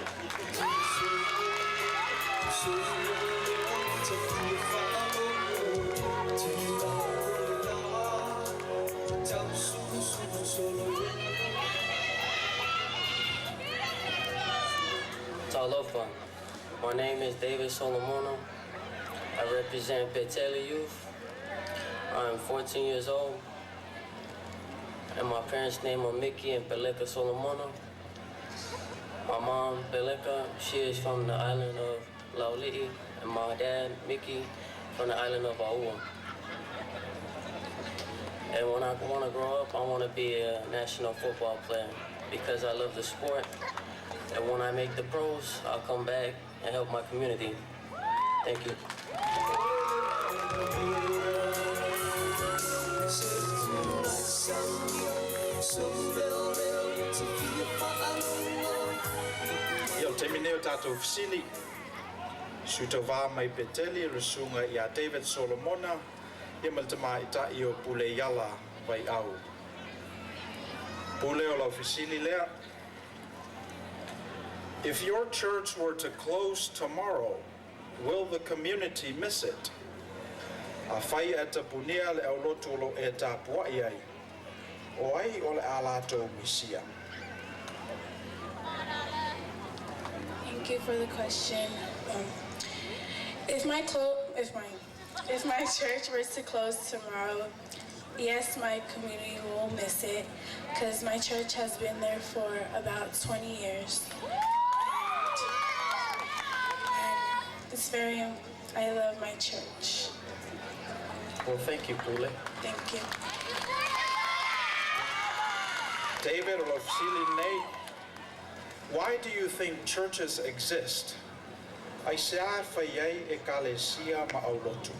Talofa. My name is David Solomona. I represent Beteli Youth. I'm 14 years old. And my parents' name are Mickey and Peleka Solomona. My mom, Peleka, she is from the island of Laulii, and my dad, Mickey, from the island of Aua. And when I want to grow up, I want to be a national football player because I love the sport. And when I make the pros, I'll come back and help my community. Thank you. Ia o taimi nei o tātou fesili. Sui tauvā mai Peteli, le susuga ia David Solomona, ia ma le tamaitai o Pule Iala Vaiau. Pule o lau fesili lea. If your church were to close tomorrow, will the community miss it? Afai e tapunia le aulotu o lo e tapuai ai. O ai o le a latou misia. Thank you for the question. If my church were to close tomorrow, yes, my community will miss it because my church has been there for about 20 years. And it's very, I love my church. Well, thank you, Pule. Thank you. David o lau fesili nei, why do you think churches exist? Ai se a fai ai e kalesia ma aulotu.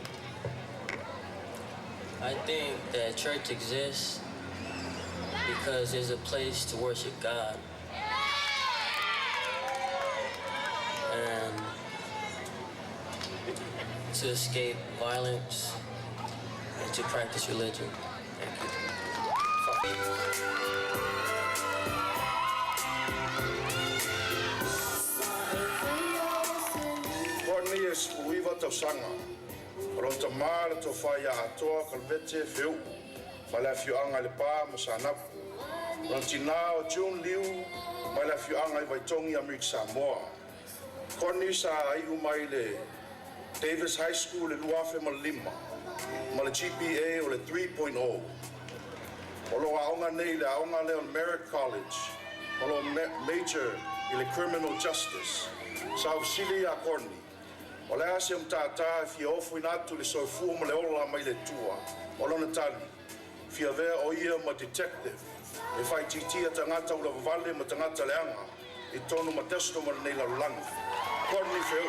I think that church exists because it's a place to worship God. And to escape violence and to practice religion. Thank you. Courtney e sefuluiva tausaga. O lona tamā le tofa ia Atoa Kalevete Feu'u mai le afioaga i Lepā ma Sanapu. O lona tinā o June Liu mai le afioaga i Vaitogi Amerika Samoa. Courtney sa ai'u mai le Davis High School le 2005 ma le GPA o le 3.0. O lo aoga nei le aoga lea o le Merritt College. O lo major i le Criminal Justice. Sa fesili iā Courtney. O le a se matātā e fia ofoina atu le soifua ma le ola mai le Atua. O lona tali, fia avea o ia ma detective e faitiitia tagata ulavavale ma tagata leaga i totonu Modesto ma lenei lalolagi. Courtney Feu.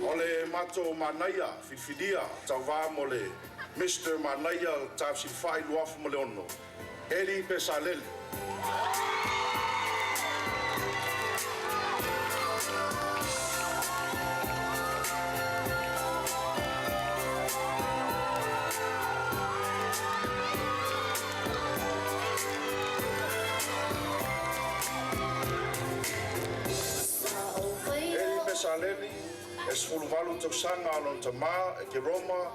O le matou manaia filifilia tauvā mo le Mr Manaia Tafesilifa'i 2006, Eli Pesaleli. Eli Pesaleli, e 18 tausaga o lona tamā e Keroma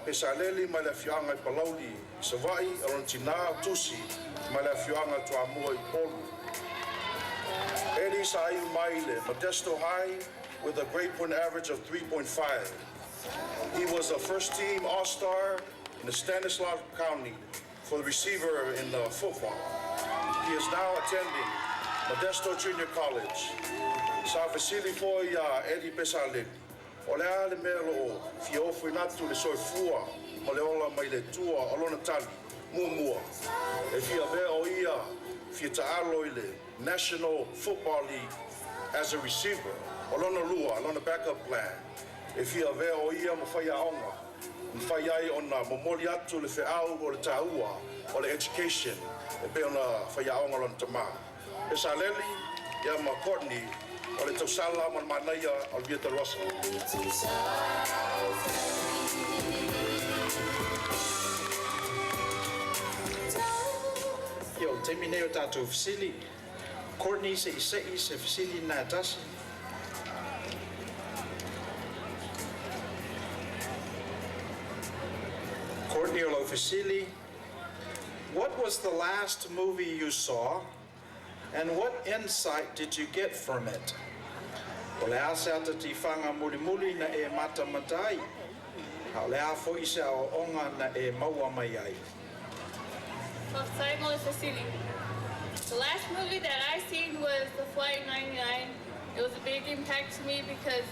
Pesaleli mai le afioaga i Palauli i Sava'i, o lona tinā o Tusi mai le afioaga Toamua i Upolu. Eli sa ai'u mai le Modesto High with a grade point average of 3.5. He was a first team All-Star in the Stanislaus County for the receiver in the football. He is now attending Modesto Junior College. Sa fesili fo'i iā Eddie Pesaleli, o le a le mea o lo'o fia ofoina atu le soifua ma le ola mai le Atua? O lona tali, muamua, e fia avea o ia fia taalo i le National Football League as a receiver. O lona lua, lona backup plan, e fia avea o ia ma faiaoga, mafai ai ona momoli atu le feau o le tāua o le education e pei ona faiaoga lona tamā. Pesaleli ia ma Courtney o le tausala ma le manaia o le Via Dolorosa. Ia, o le taimi nei o tatou fesili. Courtney, se'ise'i se fesili na e tasi. Courtney, o lau fesili. What was the last movie you saw and what insight did you get from it? O le a se ata tifaga mulimuli na e matamata ai, a o le a fo'i se aoaoga na e maua mai ai? Faafetai mo le fesili. The last movie that I seen was The Flight 99. It was a big impact to me because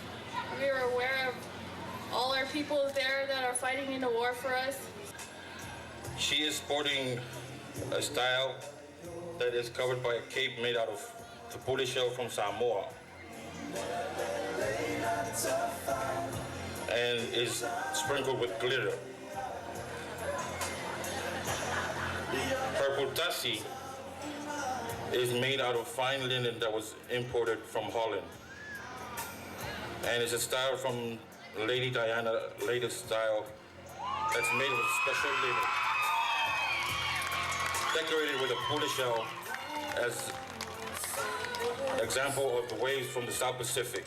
we were aware of all our people there that are fighting in the war for us. She is sporting a style that is covered by a cape made out of the pule shell from Samoa and is sprinkled with glitter. Her putasi is made out of fine linen that was imported from Holland. And it's a style from Lady Diana, latest style that's made with special linen. Decorated with a pule shell as example of the waves from the South Pacific.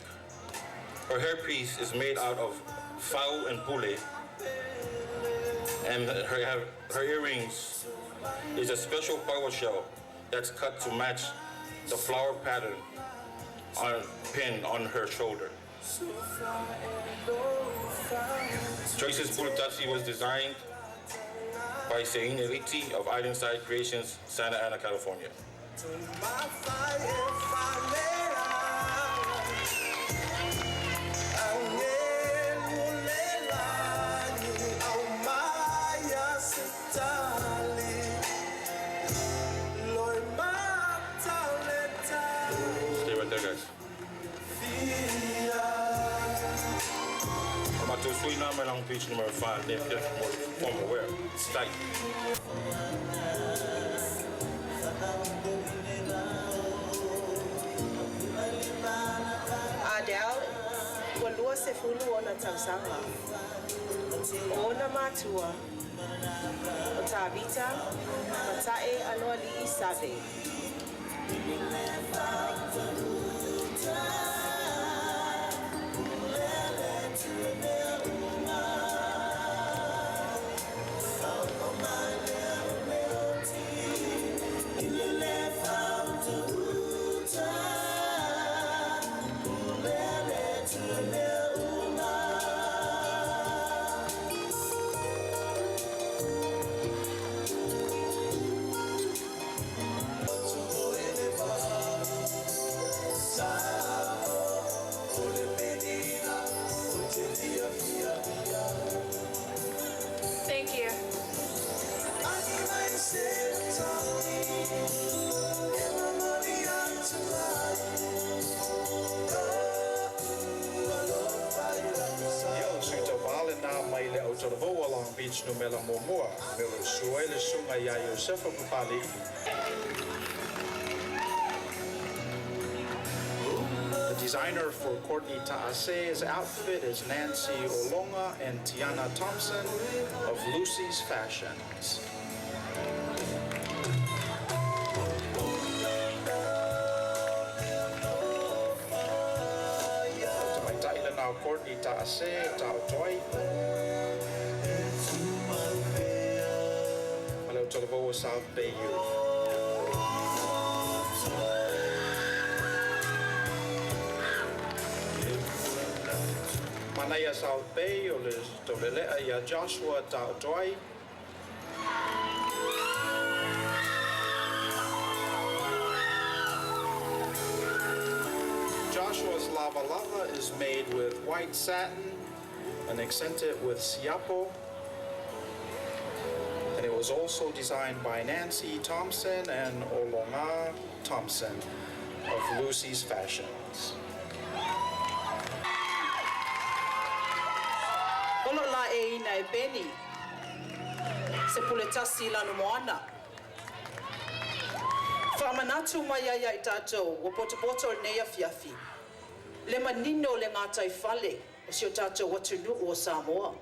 Her hairpiece is made out of fau and pule, and her earrings is a special power shell that's cut to match the flower pattern on pin on her shoulder. Tracy's Pulutasi was designed by Seine Eliti of Islandside Creations, Santa Ana, California. Stay right there, guys. Matusuina mai Long Beach numero 5, ne fia formal wear. Tight. Adele, ua 20 ona tausaga. O ona matua, o Tavita, ma Ta'e Aloalii Save. Thank you. Ia, o le sui tauva lenā mai le Autalavou Long Beach numera muamua, me o le sua ai le susuga iā Iosefa Papali'i. The designer for Courtney Ta'ase's outfit is Nancy Olonga and Tiana Thompson of Lucy's Fashions. Tamaitai lenā o Courtney Ta'ase e taoto ai. Ma le Autalavou South Bay Youth. Manaia South Bay o le taulelea ia Joshua taoto ai. Joshua's lava lava is made with white satin and accented with siapo. And it was also designed by Nancy Thompson and Olonga Thompson of Lucy's Fashions. O loo laeiina e Peni se puletasi i lana moana. Faamanatu mai ai ia i tatou ua potopoto i lenei afiafi, le manino o le gataifale o si o tatou atunuu o Samoa.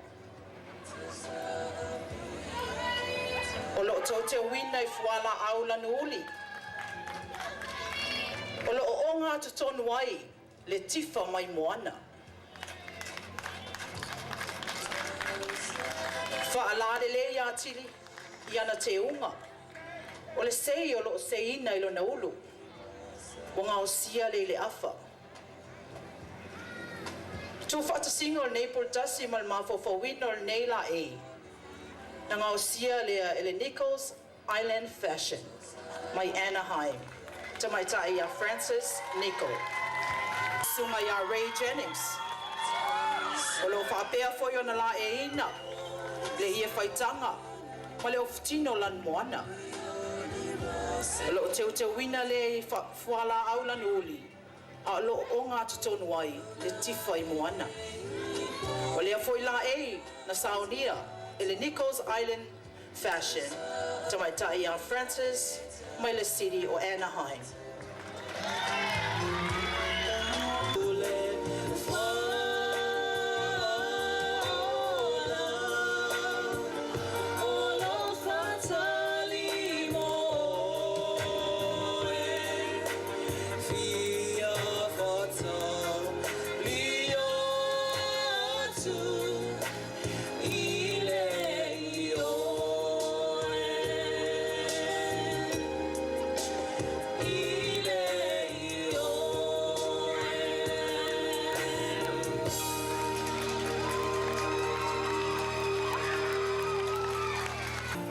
O loo teuteuina i fualaau lanu uli. O loo ogatotonu ai le tifa mai moana. Faalalelei atili i ana teuga, o le sei o loo seiina i lona ulu, ua gaosia le i le afa. Tuufaatasiga o lenei puletasi ma le mafaufauina o lenei laei, na gaosia lea e le Nichols Island Fashion mai Anaheim, tamaitai ia Francis Nicol. Susuga ia Ray Jennings, o loo faapea foi ona laeiina le ie faitaga ma le ofutino lanumoana. O loo teuteuina lea i fualaau lanu uli, a o loo ogatotonu ai le tifa i moana. O lea foi laei na saonia e le Nichols Island Fashion, tamaitai ia Francis mai le city o Anaheim.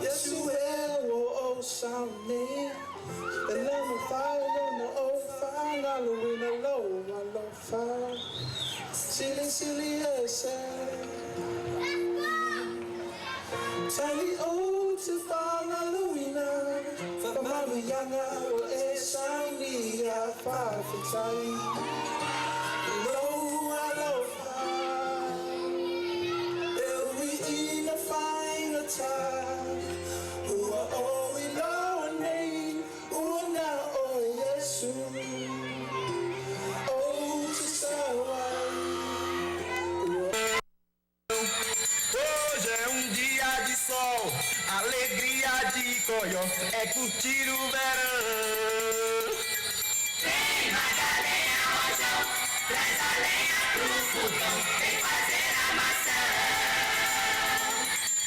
Yesu e ua ou sauni, e le mafai ona ou faagaloina lou alofa silisili ese. Tali ou te faagaloina faamanuiaga ua e saunia. Faafetai lou alofa e ui ina faigata ua ou iloa nei ua na o Iesu ou te sao ai. Hoje é um dia de sol, alegria de coió, é curtir o verão. Vem, Madalena, rojão, traz a lenha pro fogão, vem fazer a maçã.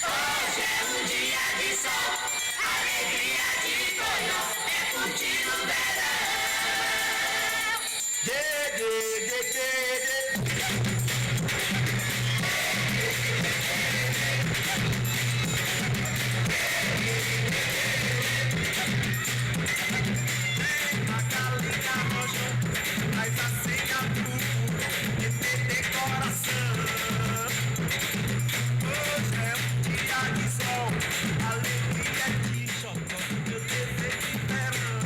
Hoje é um dia de sol, alegria de coió, é curtir o verão. Dê, dê, dê, dê, dê. Magalenha rojão, traz a senha pro que tem decoração. Hoje é um dia de sol, alegria de xodó, meu desejo de verão.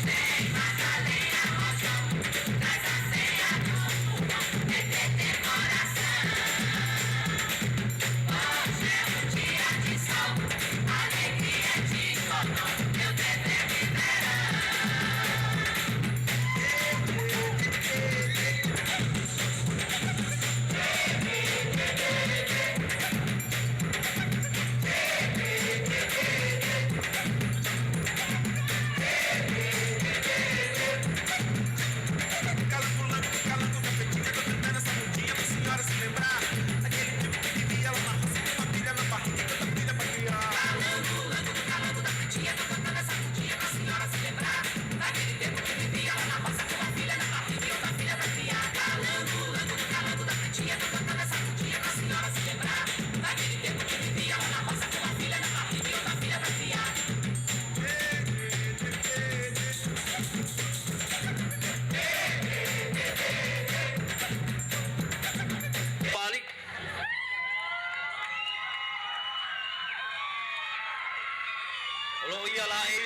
Vem, Madalena, rojão, traz a senha pro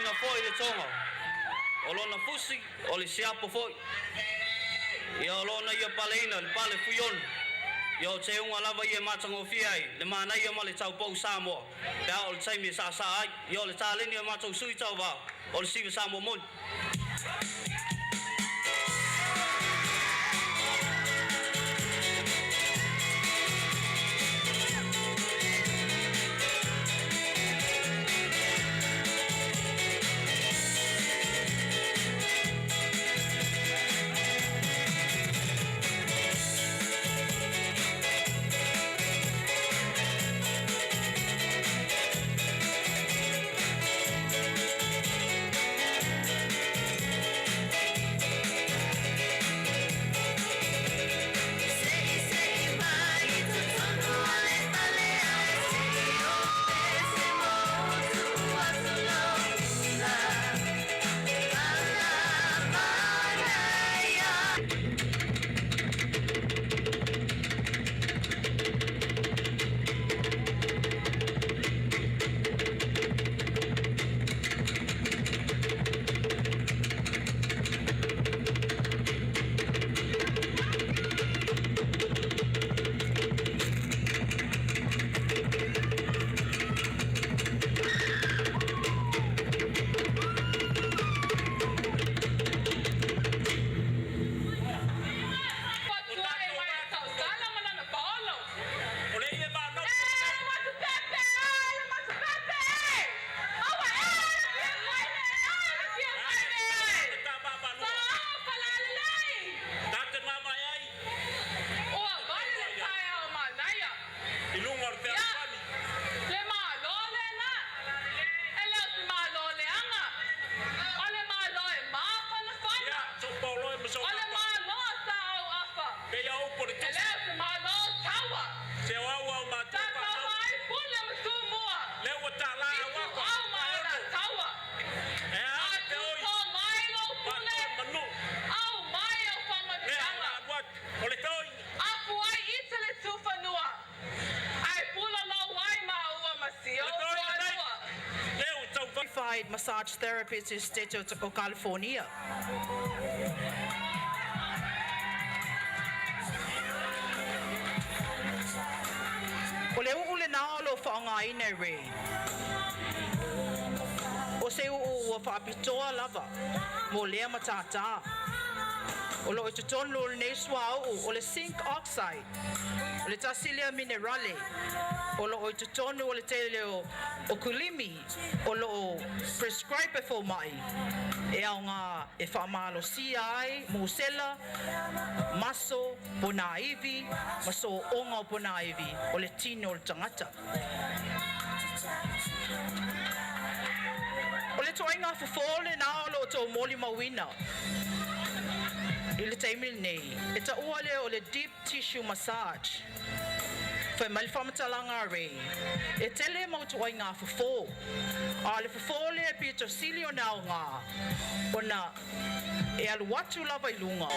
lona fo'i le toga. O lona fusi, o le siapo fo'i. Ia o lona ia paleina, le pale fuiono. Ia o te unga lava ia matagofie ai, le manaia ma le taupou Samoa. Pe a o le taimi e saasaa ai. Ia o le taleni a matou sui tauvā, o le siva Samoa moni. Certified massage therapist i State o California. O le uu le nā o lo whaangaina e Ray. O se uu ua whaapitoa lava, mo lea matātā. O lo i totonu o lenei suauu o le zinc oxide, o le tasi lea minerale, o lo o i totonu o le tele o kulimi, o lo o prescribe e fomai, e aoga e faamalosia ai musela, maso, ponaivi, ma so'oga o ponaivi o le tino o le tagata. O le toaiga fofō lenā o loo tou molimauina i le taimi lenei e taua lea o le deep tissue massage. Fai mai le faamatalaga a Ray, e tele mau toaiga fofō, a le fofō lea e pito sili ona aogā ona e alu atu lava i luga.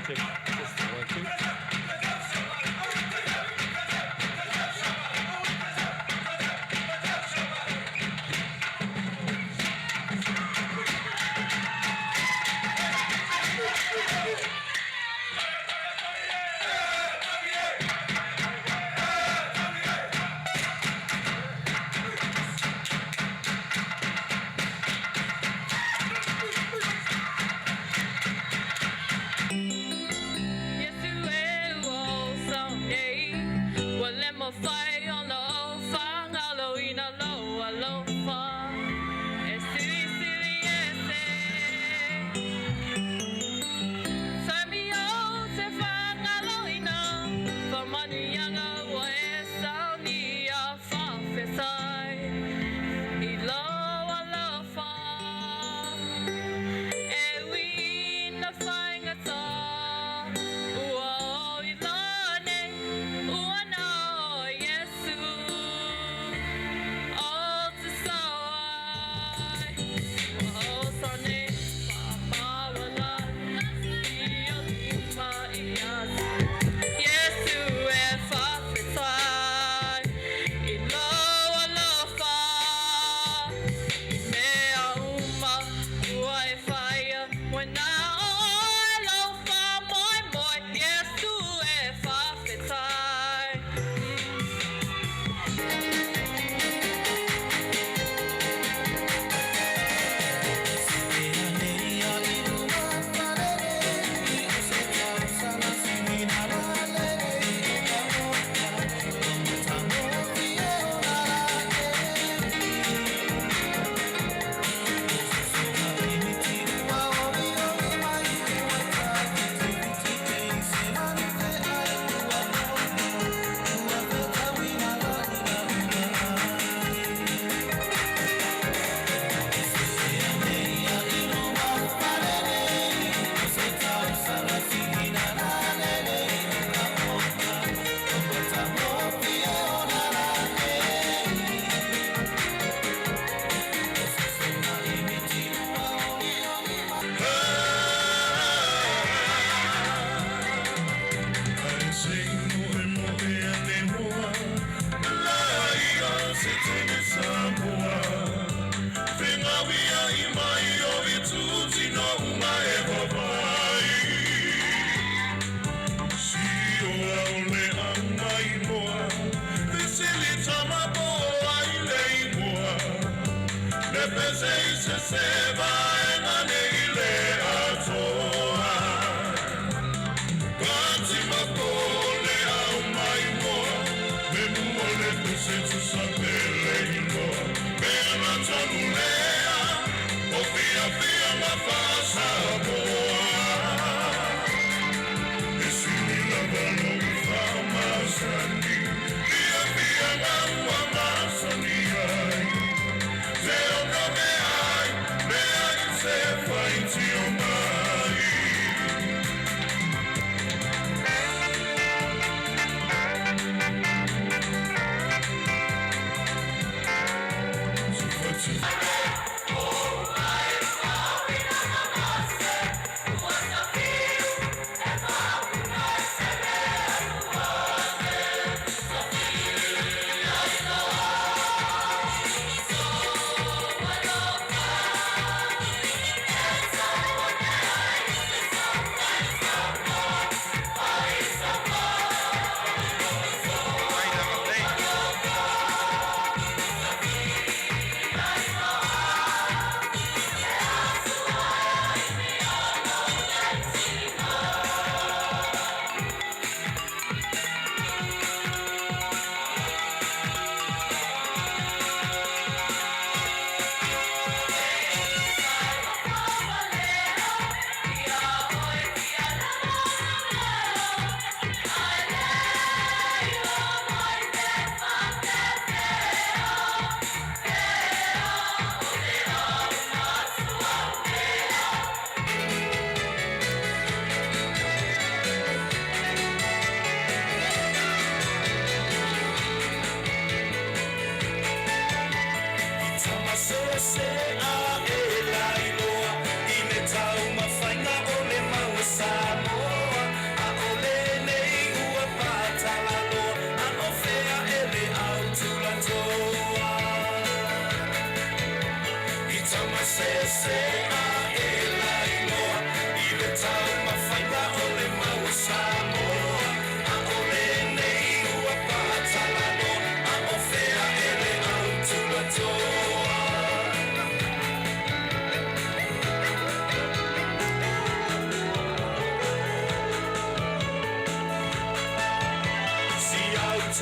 Check. Testing, 1, 2. Masani,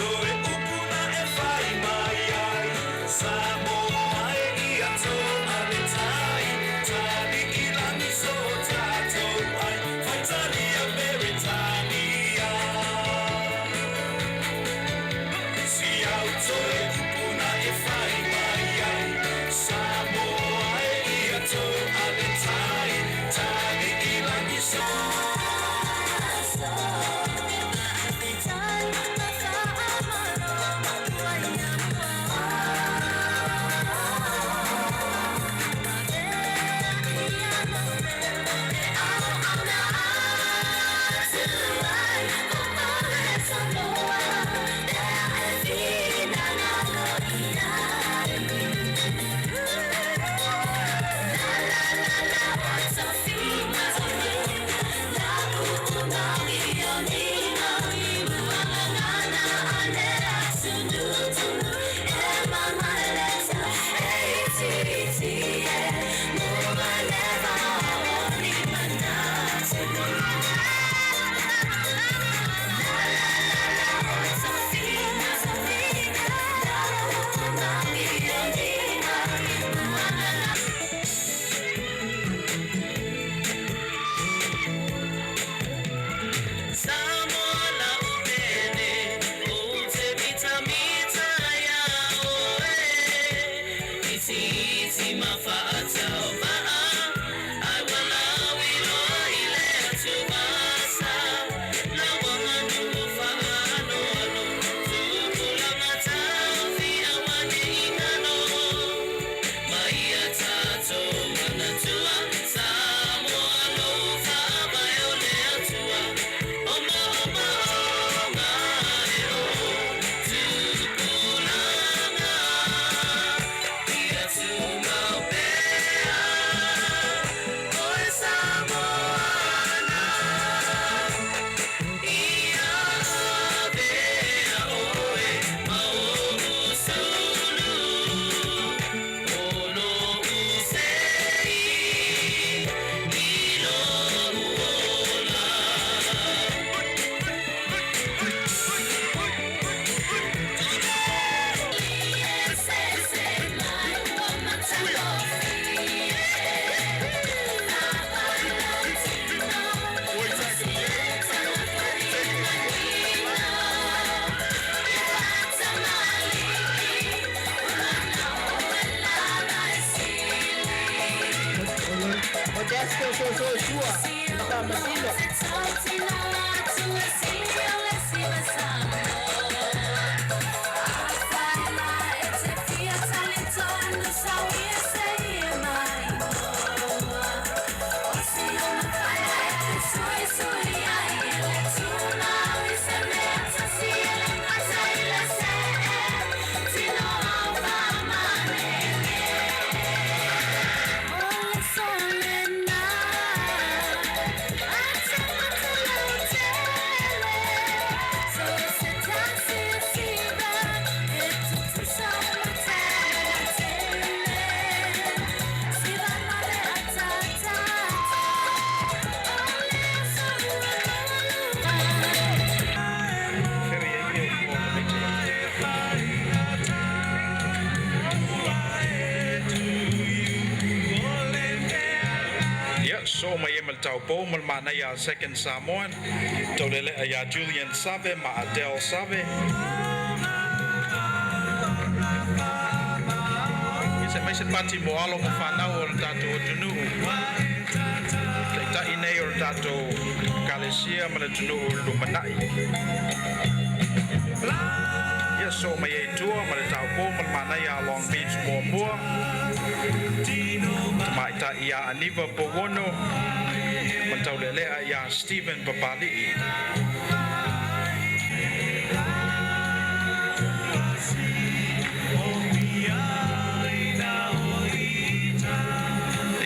toe upuna e whai mai ai. Samoa e ia toa le tai, tali i langi so tātou ai, whaitalia Peretania. Si au toe upuna e whai mai ai, Samoa e ia toa le tai, tali i langi so. Samoa la upene, o te mita mita ia oe. Iti iti mawhaatau maa, ai walawi loa i le atu masa. La wanganu o whaano alo, tupulanga taufi awane ingano. Mai a tātou manatua, Samoa lo whaavae o le atua. O maha maha e o tupulanga. Ia tūmau pea, o e Samoana. Ia avea oe ma o usulu. O lo usei i lo uola. O desko so so sua. Mata masino. Ia, so mai e ma le taupou ma le manaia a Second Samoan. Taulelea iā Julian Save ma Adele Save. Ia se mai se pati mo alo ma whanau o le tātou atunuu. Taitai nei o le tātou kalesia ma le atunuu o le lumanai. Ia so mai e tua ma le taupou ma le manaia a Long Beach muamua. Tamaita ia Aniva Powono ma le taulelea iā Stephen Papali'i.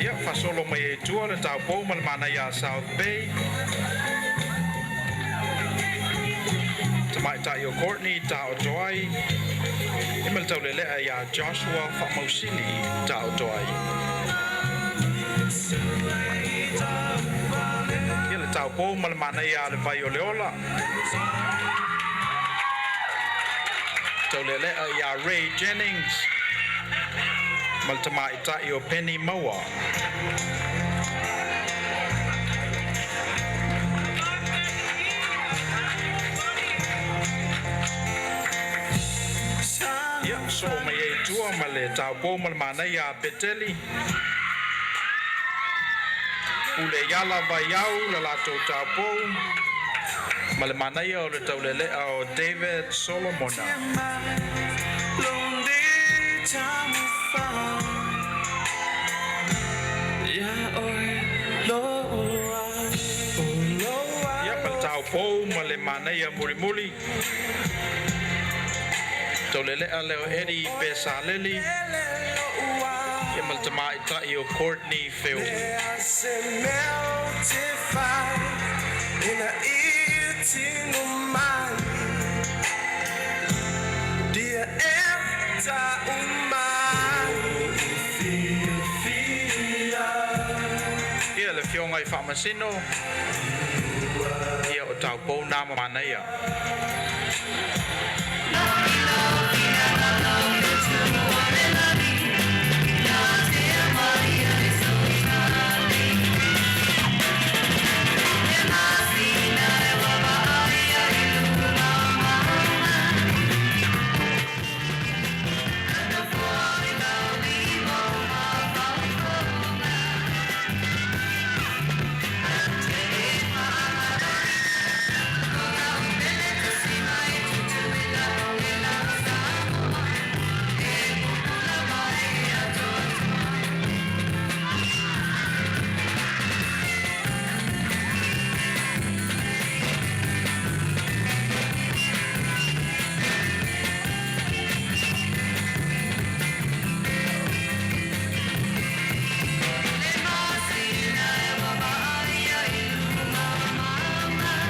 Ia, fasolo mai e tua le taupou ma le manaia a South Bay. Tamaitai o Courtney Taotoai. E ma le taulelea iā Joshua Fa'amausili Taotoai. Ia le taupou ma le manaia a le vai o le ola. Taulelea ia Ray Jennings ma le tamaitai o Penny Maua. Ia, so mai ai tua ma le taupou ma le manaia a Peteli. Pule iala vaiau le latou taupou ma le manaia o le taulelea o David Solomona. Ia, ma le taupou ma le manaia mulimuli. Taulelea leo Eddie Pesaleli. Ia ma le tamaitai o Courtney Feu. Ia le fioga i faamasino ia o taupou na ma manaia.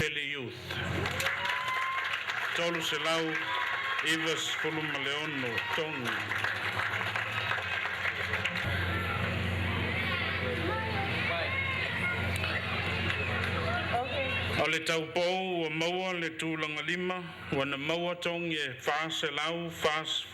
Pele Youth. 396 togi. O le taupou ua maua le tulaga lima ua na maua togi e 440.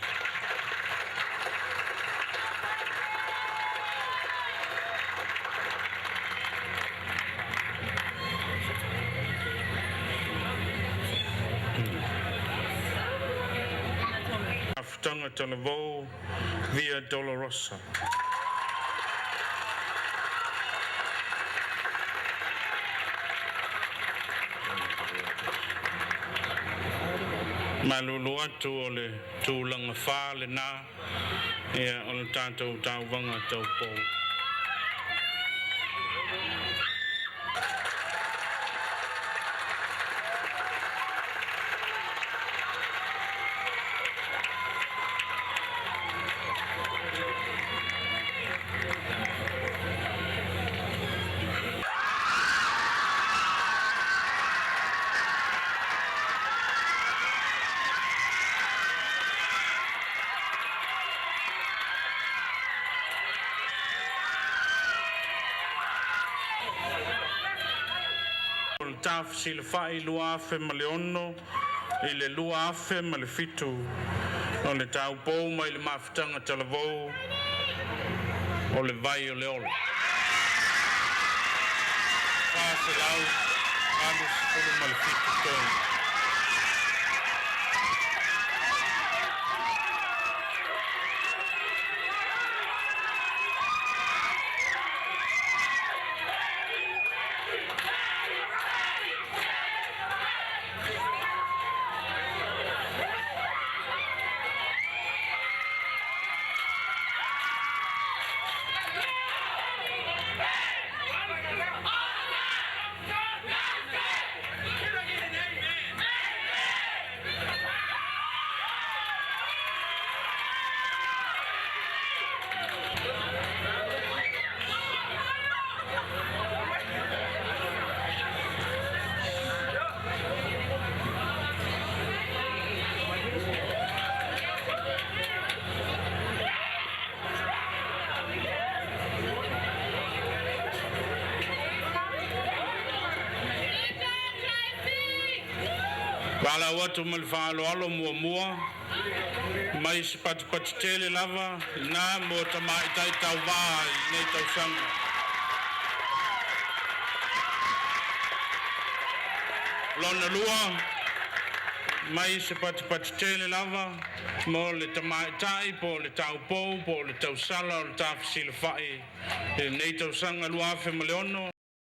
Afutaga talavou Via Dolorosa. Malulu atu o le tulaga fā lenā ia o le tatou tauvaga taupou. O le tafesilafai 2006 i le 2007 o le taupou mai le mafutaga talavou o le vai o le ola. 487 togi. Vala atu ma le faaaloalo muamua Mai se patupatu tele lava lena mo tamaitai tauvā i lenei tausaga. Lona lua, mai se patupatu tele lava mo le tamaitai po o le taupou po o le tausala o le tafesilafa'i i lenei tausaga 2006.